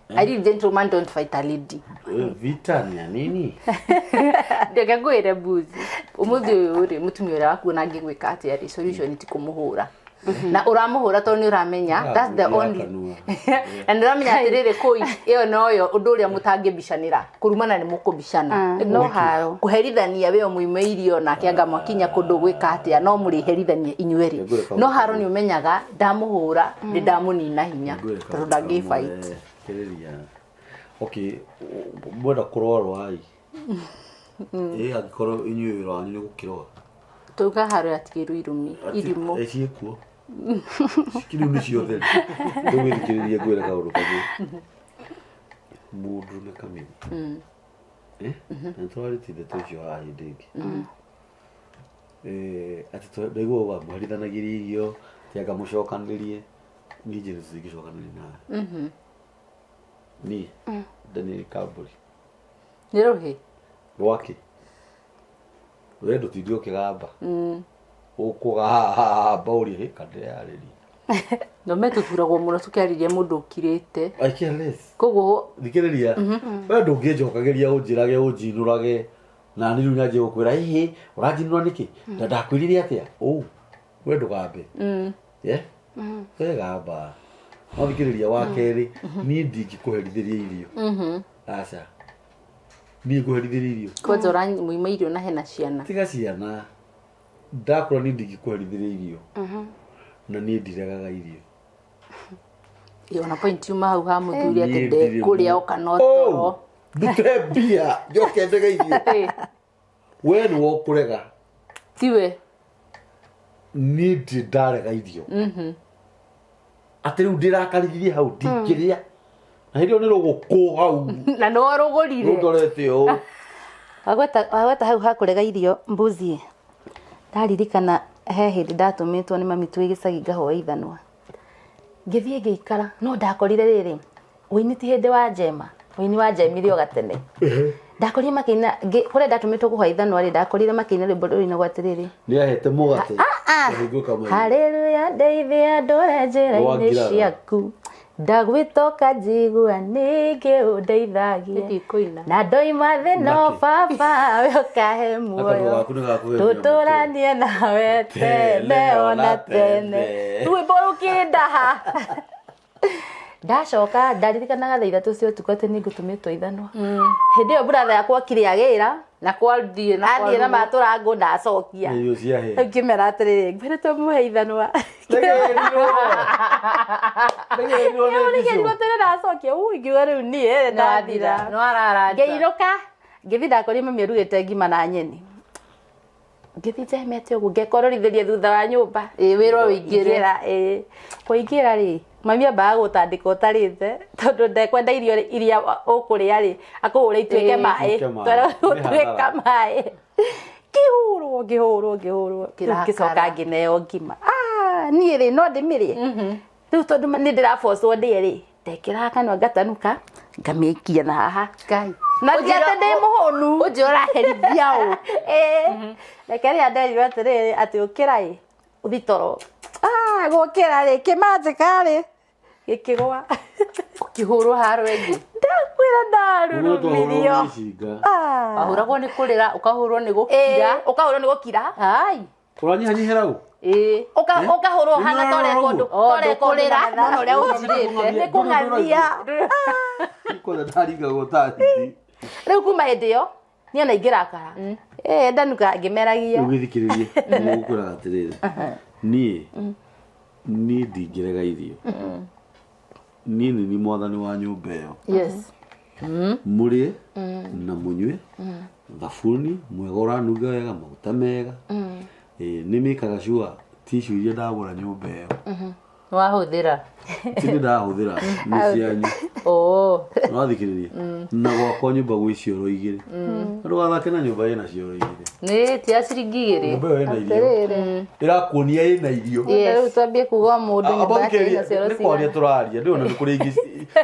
A real gentleman don't fight a lady. Eh, vita ni ya nini? Ndeke ngwĩre mbuzi ũmũthĩ ũyũ rĩ mũtumia ũrĩa waku ona angĩgwĩka atĩa rĩ solution ti kũmũhũra na ũramũhũra tondũ nĩ ũramenya that's the Ya only kanua. na nĩ ũramenya atĩrĩrĩ kũi ĩyo noyo ũndũ ũrĩa mũtangĩbicanĩra kũrumana nĩ mũkũbicana Ah, no haro. kũherithania we mũime irio nake anga mwakinya kũndũ gwĩka atĩa no mũrĩherithania inyuerĩ Ngwĩre kaũndũ no haro nĩ ũmenyaga ndamũhũra nĩ ndamũnina hinya Ngwĩre tondũ kaũndũ ndangĩ kamwe, fight kĩrĩria. Okay, mwenda kũrorwa ĩ ĩ angĩkorwo inyuĩ wĩra wanyu nĩ gũkĩrora tuga haro yatigĩirwo irumi irimũ Ĩ, ciĩkuo rĩu nĩ ciothe rĩu wĩthikĩrĩrie ngwĩre kaũndũ kamwe mũndũrũme kameni Eh? Na nĩtũrarĩtie ndeto icio haha hĩndĩ ĩngĩ Eh, atĩ ndaigua uga mũherithanagĩria irio atĩ anga mũcokanĩrie niĩ njĩra tũtingĩcokanĩria nawe niĩ Daniel Kambũri nĩ rũhĩ rwakĩ we ndũtinde ũkĩgamba ũkũgamba ũrie "Hĩ, kandĩreyarĩria no me tũturagwo mũno tũkĩarĩria mũndũ ũkirĩte I care less koguo thikĩrĩria we ndũngĩnjokagĩria ũnjĩrage ũnjinũrage na niĩ rĩu nyanjie gũkwĩra ĩhĩ ũranjinũra nĩkĩ na ndakwĩrire atĩa ũũ we ndũgambe Yeah? we gamba no thikĩrĩria wa kerĩ niĩ ndingĩkũherithĩria irio aca niĩ ngũherithĩria irio kwanja ũramũima irio na hena ciana tiga ciana ndakũra niĩ ndingĩkũherithĩria irio na niĩ ndiregaga irio Ĩ, ona point yuma hau ha mũthuri atĩ Niĩ ndirĩ ndekũrĩa mũ- oka no toro Oh, ndute mbia njoke ndege irio Ĩ, we nĩ wokũrega tiwe niĩ ndirĩ ndarega irio atĩ rĩu ndĩrakarithirie hau ndingĩrĩa na hĩndĩ ĩyo nĩ rũgũkũ hau na nĩ warũgũrire rũndorete ũũ Wagweta hau hakũrega irio mbuzi ndaririkana he hĩndĩ ndatũmĩtwo nĩ mami twĩ gĩcagi ngahoe ithanwa ngĩthiĩ ngĩikara no ndakorire rĩrĩ ũini ti hĩndĩ wa njema ũini wa njemire o gatene ndakorire makĩina kũrĩa ndatũmĩtwo kũhoya ithanwa rĩ ndakorire makĩina rwĩmbo rũinagwo atĩrĩrĩ nĩ ahete mũgate Ngahingũka maitho. Haleluya ndeithia ndũre njĩra-inĩ Rwangiraga. ciaku ndagwĩtoka njigua ningĩ ũndeithagie Ndikũina. na ndoima thĩ no Nake. baba we ũkahe Gakanua muoyo gaku nĩ gakũgemia tũtũranie nawe tene ona tene rwĩmbo rũkĩndaha ndacoka ndaririkanaga thaa ithatũ cia ũtukũ atĩ nĩ ngũtũmĩtwo ithanwa hĩndĩ ĩyo buratha yakwa okire agĩra na kwathiĩ na athiĩ na kwarugwo. matũra ngũ ndacokia Irio ciahĩa. ngĩmera atĩrĩrĩ ngwĩrĩtwo muhe ithanwa Ndĩgerirwo. Ndĩgerirwo nĩ nĩgerirwo tene ndacokia u ingiuga rĩu niĩ ndathira Nĩ warara nja. ngĩinũka ngĩthiĩ ndakorire mami arugĩte ngima na nyeni ngĩthiĩ njemete ũguo ngekororithĩria thutha wa nyũmba Ĩ, wĩrwo wĩingĩre. Ingĩra, ĩ. Kũingĩra rĩ mami ambaga gũtandĩka ũtarĩte tondũ ndekwenda irio iria ũkũrĩa rĩ akũhũre ituĩke Ĩ. maĩ Ituĩke maĩ. Twara Nĩ gũtuĩka hathara. maĩ ngĩhũrwo ngĩhũrwo ngĩhũrwo Rĩu Kĩrakara. ngĩcoka ngĩneo ngima Ah, niĩ rĩ no ndĩmĩrĩe rĩu tondũ nĩ ndĩrabocwo ndĩe rĩ ndekĩraga kanua ngatanuka ngamĩikia na haha Ngai. na ti atĩ ndĩ mũhũnu Ũnjĩ ũraherithia ũ Ĩĩ. reke rĩrĩa nderirwo atĩrĩrĩ atĩ ũkĩra ĩ ũthi toro Ah, gũkĩra rĩ kĩmanjĩka rĩ gĩkĩgwa ũkĩhũrwo haro ĩngĩ ndakwĩra ndarurumirio Mũndũ icinga. Ah. wahũragwo nĩ kũrĩra ũkahũrwo nĩ Ĩĩ, gũkira ũkahũrwo nĩ gũkira ai Ũranyihanyihĩra ũ? ĩ Ũkahũrwo hana toreka ũndũ O, toreka ũndũ ndũkũrĩra, na no ũrĩa ũnjirĩte. nĩ kũng'athia Kwanza ndaringagwo ta hiti. rĩu kuma hĩndĩ ĩyo niĩ ona ingĩrakara ĩĩ ndanuka ngĩmeragia Rĩu gĩthikĩrĩrie nĩgũkwĩraga atĩrĩrĩ niĩ niĩ ndingĩrega irio niĩ nĩ niĩ mwathani wa nyũmba ĩyo yes mũrĩe na mũnyue thabuni mwega ũranunga wega maguta mega. Ĩ, nĩ mĩkaga sure Tissue iria ndagũra nyũmba ĩyo Wahũthĩra. Ti nĩ ndahũthĩra, nĩ cianyu. Oo. Nĩwathikĩrĩria? Na gwakwa nyũmba gwĩ cioro igĩrĩ. Ndũgathake na nyũmba ĩna cioro igĩrĩ. Nĩ ti ya ciringi igĩrĩ. Nyũmba ĩyo ĩna irio. Atĩrĩrĩ. Ĩrakuonia ĩna irio. Yes. Rĩu twambie kuga o mũndũ nyũmba yake ĩna cioro Nĩ kwaria cigana. tũraria ndĩrona nĩ kũrĩ ingĩ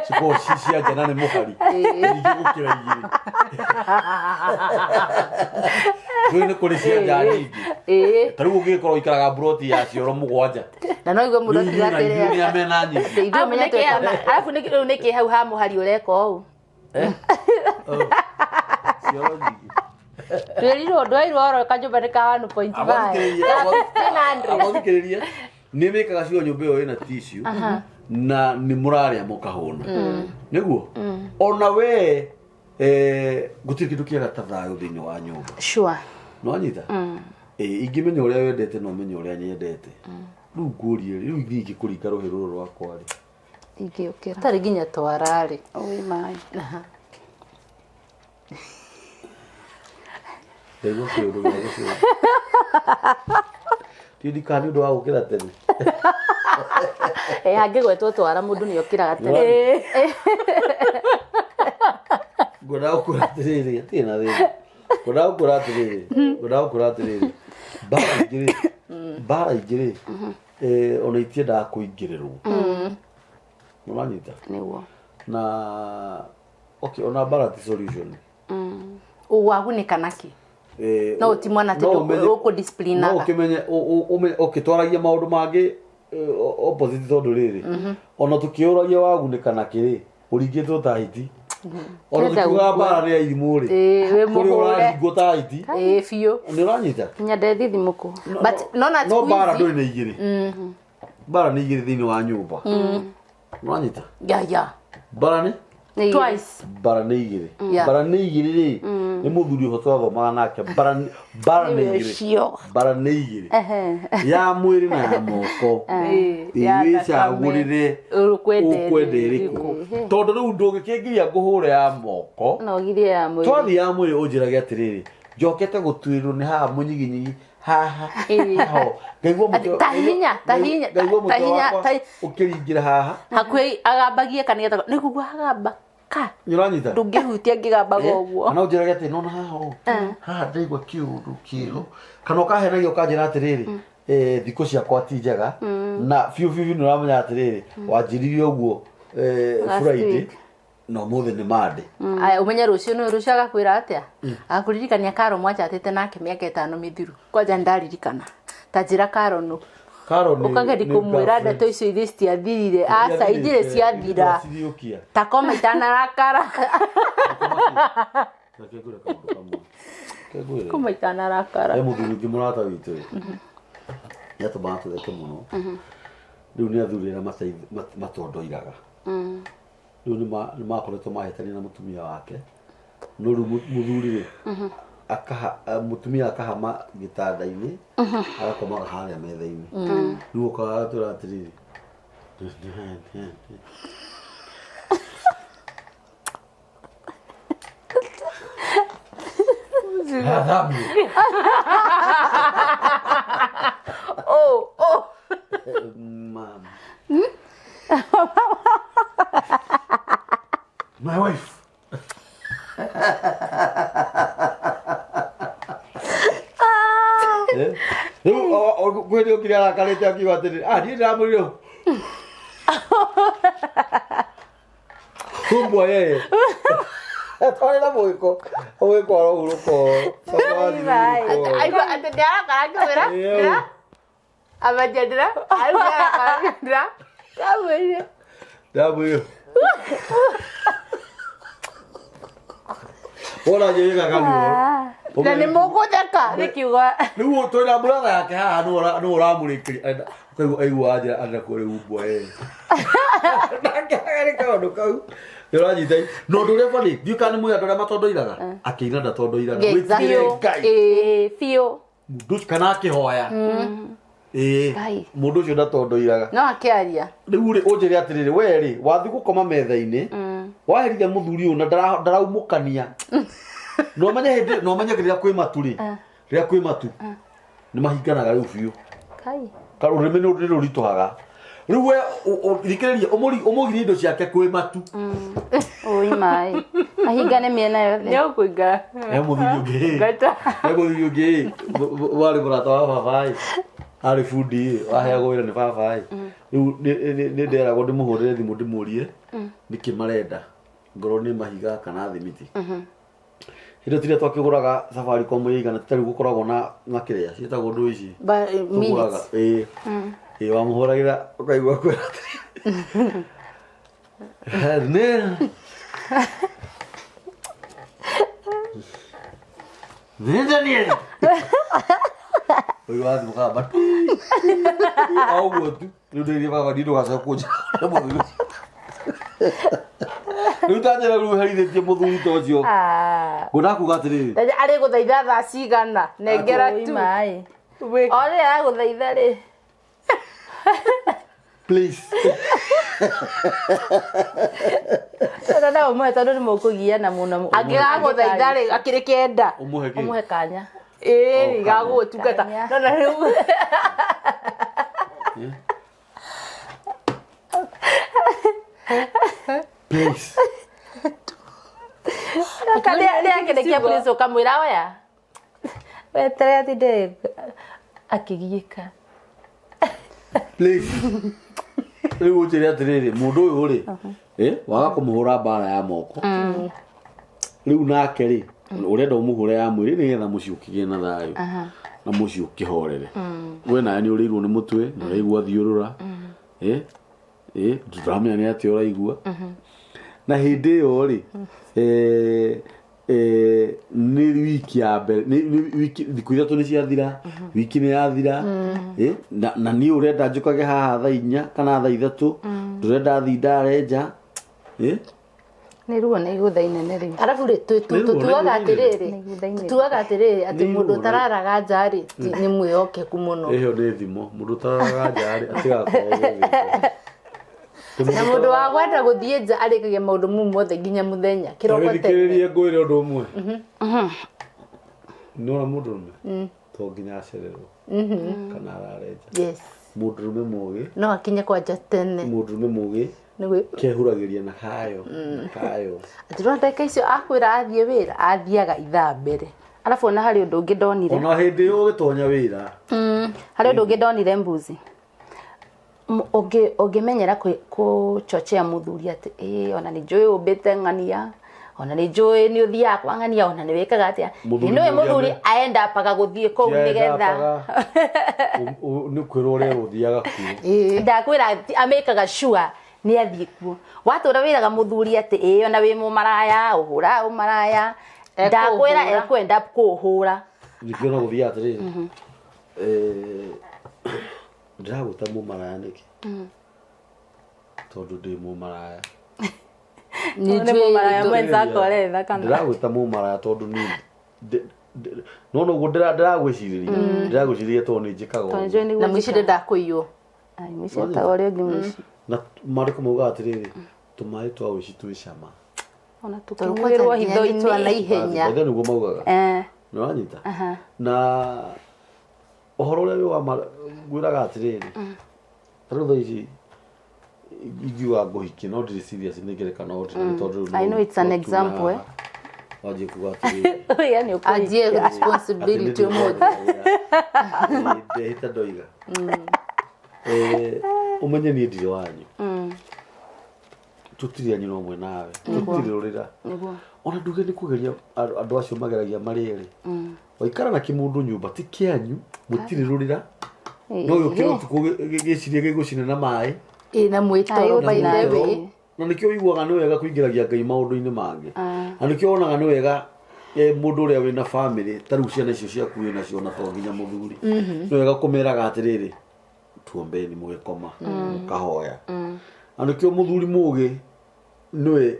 cikoragwo ci cia nja na nĩ mũhari ingĩ gũkĩra igĩrĩ. Ndũĩ nĩ kũrĩ cia nja nyingĩ. Ĩĩ. Ta rĩu ũngĩgĩkorwo ũikaraga mburoti ya cioro mũgwanja. Na no igue mũndũ Rĩu akiuga ithuĩ na ithuĩ atĩrĩ. nĩ amena nyingĩ. Ithuĩ Arabu menya nĩkĩ tweka. arabu nĩkĩ rĩu nĩkĩ hau ha mũhari ũreka ũũ? Eh? Oh. Cioro nyingĩ. Twĩrirwo ndwairwo oro kanyũmba nĩ ka 1.5. Abathikĩrĩria, 1500. abathikĩrĩria nĩ mĩkaga cio nyũmba ĩyo ĩna tissue na nĩ mũrarĩa mũkahũna nĩguo ona we eh, gũtirĩ kĩndũ kĩega ta thayũ thĩinĩ wa nyũmba Sure. nĩwanyita ĩ ingĩmenya ũrĩa wendete na ũmenye ũrĩa nyendete rĩu ngũrie rĩu niĩ ingĩkũringa rũhĩ rũrũ rwakwa rĩ Ingĩũkĩra. Tarĩ nginya twararĩ. Ũĩ maĩ. Ndaigua kĩũndũ gĩa gũcũra ti ndikana nĩ ũndũ wa gũkĩra tene. Eh, hangĩgwetwo twara mũndũ nĩ okĩraga tene. Ngwenda gũkwĩra atĩrĩrĩ, hatirĩ na thĩna. Ngwenda gũkwĩra atĩrĩrĩ, ngwenda gũkwĩra atĩrĩrĩ, mbara ingĩ rĩ, mbara ingĩ rĩ, eh, ona itiendaga kũingĩrĩrwo. Nĩũranyita? Nĩguo. Na okay, ona mbara ti solution. Wagunĩka nakĩ? Eh, No ti mwana atĩ no ũmenye- ũkũ-disciplinaga. no ũkĩmenye ũmenye okay, twaragia maũndũ mangĩ eh, opposite tondũ rĩrĩ ona tũkĩũragia wagunĩka nakĩ rĩ ũringĩtwo ta hiti ona Kenda tũkiugaga gũkua. mbara nĩ ya irimũ rĩ Ĩĩ, wĩ kũrĩ mũhũre. ũraringwo ta hiti Ĩĩ biũ. nĩ ũranyita Nginya ndethithimũkwo. But nona no siku mbara hizi ndũrĩ na igĩrĩ mbara nĩ igĩrĩ thĩinĩ wa nyũmba nĩ ũranyita ya ya mbara nĩ Nĩ igĩrĩ. twice mbara nĩ igĩrĩ Yeah. mbara nĩ igĩrĩ rĩ nĩ mũthuri ũcio twathomaga nake mbara mbara nĩ Nĩwe igĩrĩ ũcio. mbara nĩ igĩrĩ Ehe. ya mwĩrĩ na ya moko Ĩĩ, ya wĩcagũrĩre Ũkwenda ũkwenda ĩrĩkũ tondũ rĩu ndũngĩkĩngiria ngũhũre ya moko No girie ya mwĩrĩ. twathiĩ ya mwĩrĩ ũnjĩrage atĩrĩrĩ njokete gũtuĩrwo nĩ haha mũnyiginyigi haha Ĩĩ. haho ngaigua mũtwe Atĩ, ta hinya, ta hinya, ngaigua ta mũtwe hinya, wakwa ta- ũkĩringĩra haha hakuhĩ agambagie kanitha nĩ kugua agamba ka nĩũranyita ndũngĩhutia ngĩgambaga ũguo kana ũnjĩrage atĩ nona haha ũũ haha ndaigua kĩũndũ kĩho kana ũkahenagia ũkanjĩra atĩrĩrĩ eh, thikũ ciakwa ti njega na biũ biũ biũ nĩũramenya atĩrĩrĩ wanjĩrire ũguo eh, Last Friday week. na ũmũthĩ nĩ Monday Aya, ũmenye rũciũ nĩ rũciũ agakwĩra atĩa agakũririkania karo mwachatĩte nake mĩaka ĩtano mĩthiru kwanja nĩndaririkana ta njĩra karo nũ Karo nĩ ũkageri nĩ kũmwĩra girlfriend. ndeto icio ithe citiathirire aca ithire ciathira Ciriũkia. ta koma itanarakara Reke ngwĩre kaũndũ kamwe. Reke ngwĩre. koma itanarakara He mũthuri ũngĩ mũrata witũ ĩ nĩ atũmaga tũtheke mũno rĩu nĩ athuri arĩa matondoiraga rĩu nĩ makoretwo mahĩtania na mũtumia wake no rĩu mũthuri rĩ akaha mũtumia akahama gĩtanda-inĩ agakomaga harĩa metha-inĩ rĩu ũkaga atwĩra atĩrĩrĩ Athamio. oh oh Mom. My wife. Eh? Rĩu kwĩ hĩndĩ okire arakarĩte akiuga atĩrĩrĩ, ah niĩ ndĩramwĩrire humbwa yeye twarĩra mũgĩko ũgĩko arohurũka aigua atĩ ndĩarakara ngĩmwĩra ndĩra amanjia ndĩra rĩu ndĩarakara ndĩra ndamwĩrire ndamwĩrire wona njĩrĩga kanuo na nĩ mũgũtheka Nĩ kiugo rĩu twĩna mũratha yake haha nũ ũramũrĩkĩria ũkaigua aigua anjĩra arenda kuo rĩu mbwa ĩĩ nake agarĩ kaũndũ kau nĩ ũranyita na ũndũ ũrĩa bani ndiũ kana nĩ mwĩ andũ arĩa matondoiraga akĩina ndatondoiraga Exactly. Wĩtigĩre Ngai ĩĩ biũ. mũndũ ũcio kana akĩhoya ĩĩ Ngai. mũndũ ũcio ndatondoiraga no akĩaria rĩu rĩ ũnjĩre atĩrĩrĩ we rĩ wathiĩ gũkoma metha-inĩ waherithia mũthuri ũyũ na ndaraumũkania na ũmenye hĩndĩ na ũmenye rĩrĩa kwĩ matu rĩ rĩrĩa kwĩ matu nĩ mahinganaga rĩu biũ Kai. Ka rũrĩmĩ nĩ rũritũhaga rĩu we thikĩrĩria ũmũgirie indo ciake kwĩ matu. Oi mai. Mahingane mĩena yothe. Nĩ ũkũingara. He mũthuri ũngĩ. Ngata. He mũthuri ũngĩ warĩ mũrata wa baba ĩ, arĩ bundi ĩ, waheagwo wĩra nĩ baba ĩ. Rĩu nĩ nderagwo ndĩmũhũrĩre thimũ ndĩmũrie nĩkĩ marenda ngorwo nĩ mahiga kana thimiti. Hĩndĩ ĩyo tiria twakĩgũraga Safaricom ya igana tarĩu gũkoragwo na kĩrĩa ciĩtagwo ndũ ici tũgũraga ĩĩ ĩĩ wamũhũragĩra ũkaigua kwĩra atĩrĩ nĩ nĩ Daniel ũyũ wa thimũ kamba o ũguo tu rĩu ndĩrĩ baba niĩ ndũgacoka kũnjĩra mũthuri rĩu tanjĩra rĩu herithĩtie mũthuri ta ũcio Ah. ngwenda kuga atĩrĩrĩ Arĩ gũthaitha thaa cigana nengera Oi tu. mai. Wĩ- O rĩrĩa aragũthaitha rĩ. Please. Tondũ no ũmũhe tondũ nĩ mũkũgiana mũno. Angĩgagũthaitha rĩ akĩrĩ kenda. Ũmũhe kĩ? Ũmũhe kanya. Ĩĩ gagũgũtungata. Kanya. No na rĩu Please. Rĩakĩrĩkia please ũkamwĩra oya. Weterere atinde akĩgiĩka. Please. Rĩu ũnjĩre atĩrĩrĩ mũndũ ũyũ rĩ waga kũmũhũra mbara ya moko rĩu nake rĩ ũrenda ũmũhũre ya mwĩrĩ nĩgetha mũciĩ ũkĩgĩe na thayũ na mũciĩ ũkĩhorere. We nawe nĩ ũrĩirwo nĩ mũtwe nĩ ũraigua thiũrũra ndũramenya nĩ atĩa ũraigua. Na hĩndĩ ĩyo rĩ nĩ wiki ya mbere nĩ wiki thikũ ithatũ nĩ ciathira wiki nĩ yathira na niĩ ũrenda njũkage haha thaa inya kana thaa ithatũ ndũrenda thiĩ ndare nja. Nĩ ruo nĩ igũtha inene rĩu. Arabu rĩ tutuaga atĩrĩrĩ tutuaga atĩrĩrĩ atĩ mũndũ ũtararaga nja rĩ nĩ mwĩhokeku mũno. Ĩyo nĩ thimo mũndũ ũtararaga nja rĩ atigakorwo gĩgĩko. Na mũndũ wa gwenda gũthiĩ nja arĩkagia maũndũ mau mothe nginya mũthenya kĩroko tene. Thikĩrĩria ngwĩre ũndũ ũmwe. Nĩwona mũndũrũme to nginya acererwo kana arare nja. Yes. Mũndũrũme mũgĩ no akinye kwanja tene. Mũndũrũme mũgĩ kehuragĩria na kayo na kayo. Atĩ no ndagĩka icio akwĩra athiĩ wĩra athiaga ithaa mbere. Arabu ona harĩ ũndũ ũngĩ ndonire. Ona hĩndĩ ĩyo ũgĩtonya wĩra. Harĩ ũndũ ũngĩ ndonire mbuzi. Ũngĩmenyera kũchochea mũthuri atĩ ĩĩ ona nĩ njũĩ ũmbĩte ng'ania ona nĩ njũĩ nĩ ũthiaga kwa ng'ania ona nĩ wĩkaga atĩa. Nĩ mũthuri aenda paga gũthiĩ kũu nĩgetha nĩ kwĩrwo ũrĩa ũthiaga kuo. Ndakwĩra amĩkaga sure nĩ athiĩ kuo. Watũra wĩraga mũthuri atĩ ĩĩ ona wĩ mũmaraya ũhũraga ũmaraya ndakwĩra ekwenda kũũhũra. Ningĩ ona gũthiaga atĩrĩrĩ ndĩragwĩta mũmaraya nĩkĩ? Tondũ ndĩ mũmaraya. Nĩ mũmaraya mwenzako aretha kana? Ndĩragwĩta mũmaraya tondũ niĩ no noguo ndĩragwĩcirĩria. Ndĩragwĩcirĩria tondũ nĩ njĩkaga ũguo. Na mũici ndakũiywo. Ai mũici etaga ũrĩa ũngĩ mũici. Na maandĩko maugaga atĩrĩrĩ tũmaĩ twa ũici twĩ cama. Ona tũkĩnyuĩrwo hitho-inĩ twa naihenya. Ithe nĩguo maugaga. Nĩ wanyita? Na ũhoro ũrĩa wĩ wa ngwĩraga atĩrĩrĩ ta rĩu thaa ici ingiuga ngũhikie no ndirĩ serious nĩ ngerekano ordinary tondũ rĩu I know it's an example eh. Wanjie kuga atĩrĩrĩ Oya nĩ ũkũhikia. Anjie responsibility ũmũthĩ. Ndehĩta ndoiga. Ũmenye niĩ ndirĩ wanyu. Tũtirĩ a nyina ũmwe nawe. Tũtirĩ rũrĩra. Ona nduge nĩ kũgeria andũ acio mageragia marĩ erĩ. Waikara na kĩmũndũ nyũmba ti kĩanyu mũtirĩ rũrĩra. No gĩũkĩre ũtukũ gĩcirie gĩgũcine na maĩ. Ĩ na mwĩtoro by the way. Na nĩkĩo ũiguaga nĩ wega kũingĩragia Ngai maũndũ-inĩ mangĩ. Na nĩkĩo wonaga nĩ wega mũndũ ũrĩa wĩna family ta rĩu ciana icio ciaku wĩnacio na to nginya mũthuri. Nĩ wega kũmeraga atĩrĩrĩ tuombeni mũgĩkoma mũkahoya. Na nĩkĩo mũthuri mũgĩ nĩwe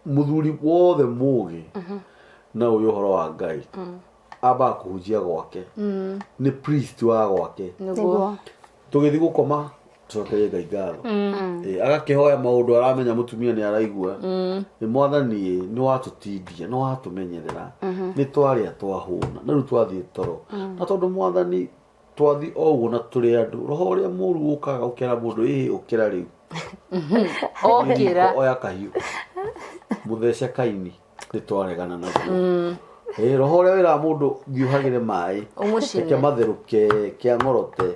mũthuri wothe mũgĩ na ũyũ ũhoro wa Ngai ambaga kũhunjia gwake. Nĩ priest wa gwake. Nĩguo. Tũgĩthiĩ gũkoma tũcokerie Ngai ngatho. Agakĩhoya maũndũ aramenya mũtumia nĩ araigua. Nĩ mwathani nĩ watũtindia nĩ watũmenyerera nĩ twarĩa twahũna na rĩu twathiĩ toro. Na tondũ mwathani Twathi o ũguo na tũrĩ andũ, roho ũrĩa mũru ũkaga ũkera mũndũ, ĩhĩ ũkĩra rĩu. Okĩra. Oya kahiũ. Mũthece kaini nĩ twaregana naguo. Ĩĩ, roho ũrĩa wĩraga mũndũ thiĩ ũhagĩre maĩ, Ũmũcine. reke matherũke, kĩa ng'orote,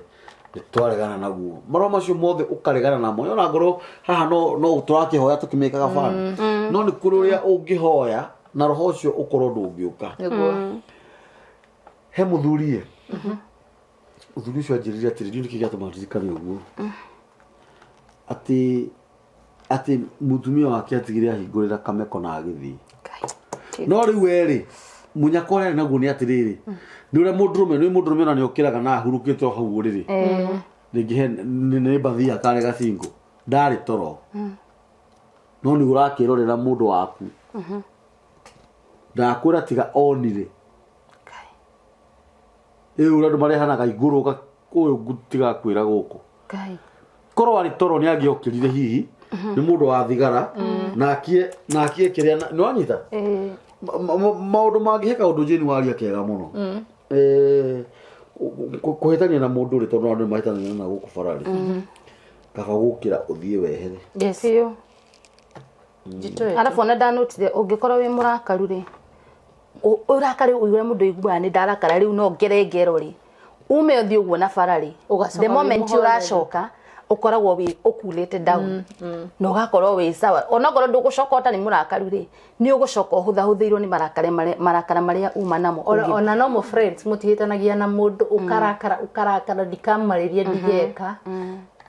nĩ twaregana naguo. Maroho macio mothe ũkaregana namo. Ona ngorwo haha no tũrakĩhoya tũkĩmĩkaga bani. No nĩ kũrĩ ũrĩa ũngĩhoya na roho ũcio ũkorwo ndũngĩũka. Nĩguo. He mũthuri ĩ, mũthuri ũcio anjĩrire atĩrĩ, ndiũĩ nĩkĩ gĩatũma ndirikane ũguo, atĩ mũtumia wake atigire ahingũrĩra kameko na agĩthiĩ. No rĩu we rĩ, mũnyaka ũrĩa arĩ naguo nĩ atĩrĩrĩ, nĩ ũrĩa mũndũrũme, nĩ mũndũrũme ona nĩ okĩraga na ahurũkĩte o hau ũrĩrĩ. Rĩngĩ he nĩ mbathia karĩ gacingũ, ndarĩ toro. No nĩ ũrakĩrorera mũndũ waku. Ndakwĩra tiga onire. Ĩ ũrĩa andũ marehanaga igũrũ ũyũ tigakwĩra gũkũ. Ngai. Korwo arĩ toro nĩ angĩokĩrire hihi nĩ mũndũ wa thigara na akie na akie kĩrĩa nĩ wanyita maũndũ mangĩ he kaũndũ Jane waria kega mũno. Kũhĩtania na mũndũ rĩ, tondũ andũ nĩ mahĩtanagia na gũkũ bara rĩ, kaba gũkĩra ũthiĩ wehere. Yes. Biũ. Njitoete. Arabu ona ndanotire ũngĩkorwo wĩ mũrakaru rĩ, ũrakare ũrĩa mũndũ aiguaga nĩ ndarakara rĩu no ngere ngero rĩ, ume ũthiĩ ũguo na bara rĩ, Ũgacoka the wĩ moment mũhoreru. ũracoka ũkoragwo wĩ ũkulĩte down na ũgakorwo wĩ sawa, onokorwo ndũgũcoka ũtarĩ mũrakaru rĩ, nĩ ũgũcoka ũhũthahũthĩirwo nĩ marakara marĩa uma namo. Ona no mo friends mũtihĩtanagia na mũndũ ũkarakara ũkarakara ndikamarĩria ndigeka,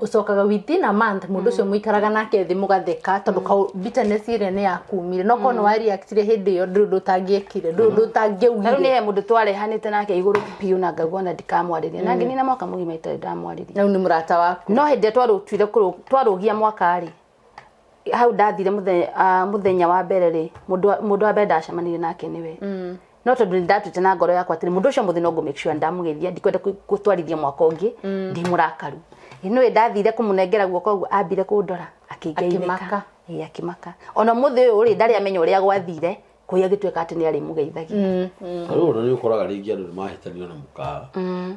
ũcokaga within a month mũndũ ũcio mũikaraga nake thĩ mũgatheka tondũ kau bitterness ĩrĩa nĩ yakumire, no korwo nĩ wa reactire hĩndĩ ĩyo ndũrĩ ũndũ ũtangĩekire, ndũrĩ ũndũ Na rĩu nĩ ũtangĩaugire. he mũndũ twarehanĩte nake igũrũ biũ na ngaigua ona ndikamwarĩria, na ngĩnina mwaka mũgima itarĩ ndamwarĩria. Na rĩu nĩ mũrata waku. No hĩndĩ ĩrĩa twarũtuire twarũgia mwaka rĩ, hau ndathire mũthenya wa mbere rĩ, mũndũ wa mbere ndacemanirie nake nĩwe. No tondũ nĩ ndatuĩte na ngoro yakwa atĩrĩ, mũndũ ũcio mũthĩ no ngũ make sure ndamũgeithia, ndikwenda gũtwarithia mwaka ũngĩ ndĩ mũrakaru. Nĩũĩ ndathire kũmũnengera guoko ũguo, ambire kũndora akĩngeithĩka. Akĩmaka. Ĩĩ, akĩmaka. Ona mũthĩ ũyũ rĩ, ndarĩ amenya ũrĩa gwathire, kũrĩa agĩtuĩka atĩ nĩ arĩmũgeithagia. Rĩu ona nĩ ũkoraga rĩngĩ andũ nĩ mahĩtanio na mũkawa,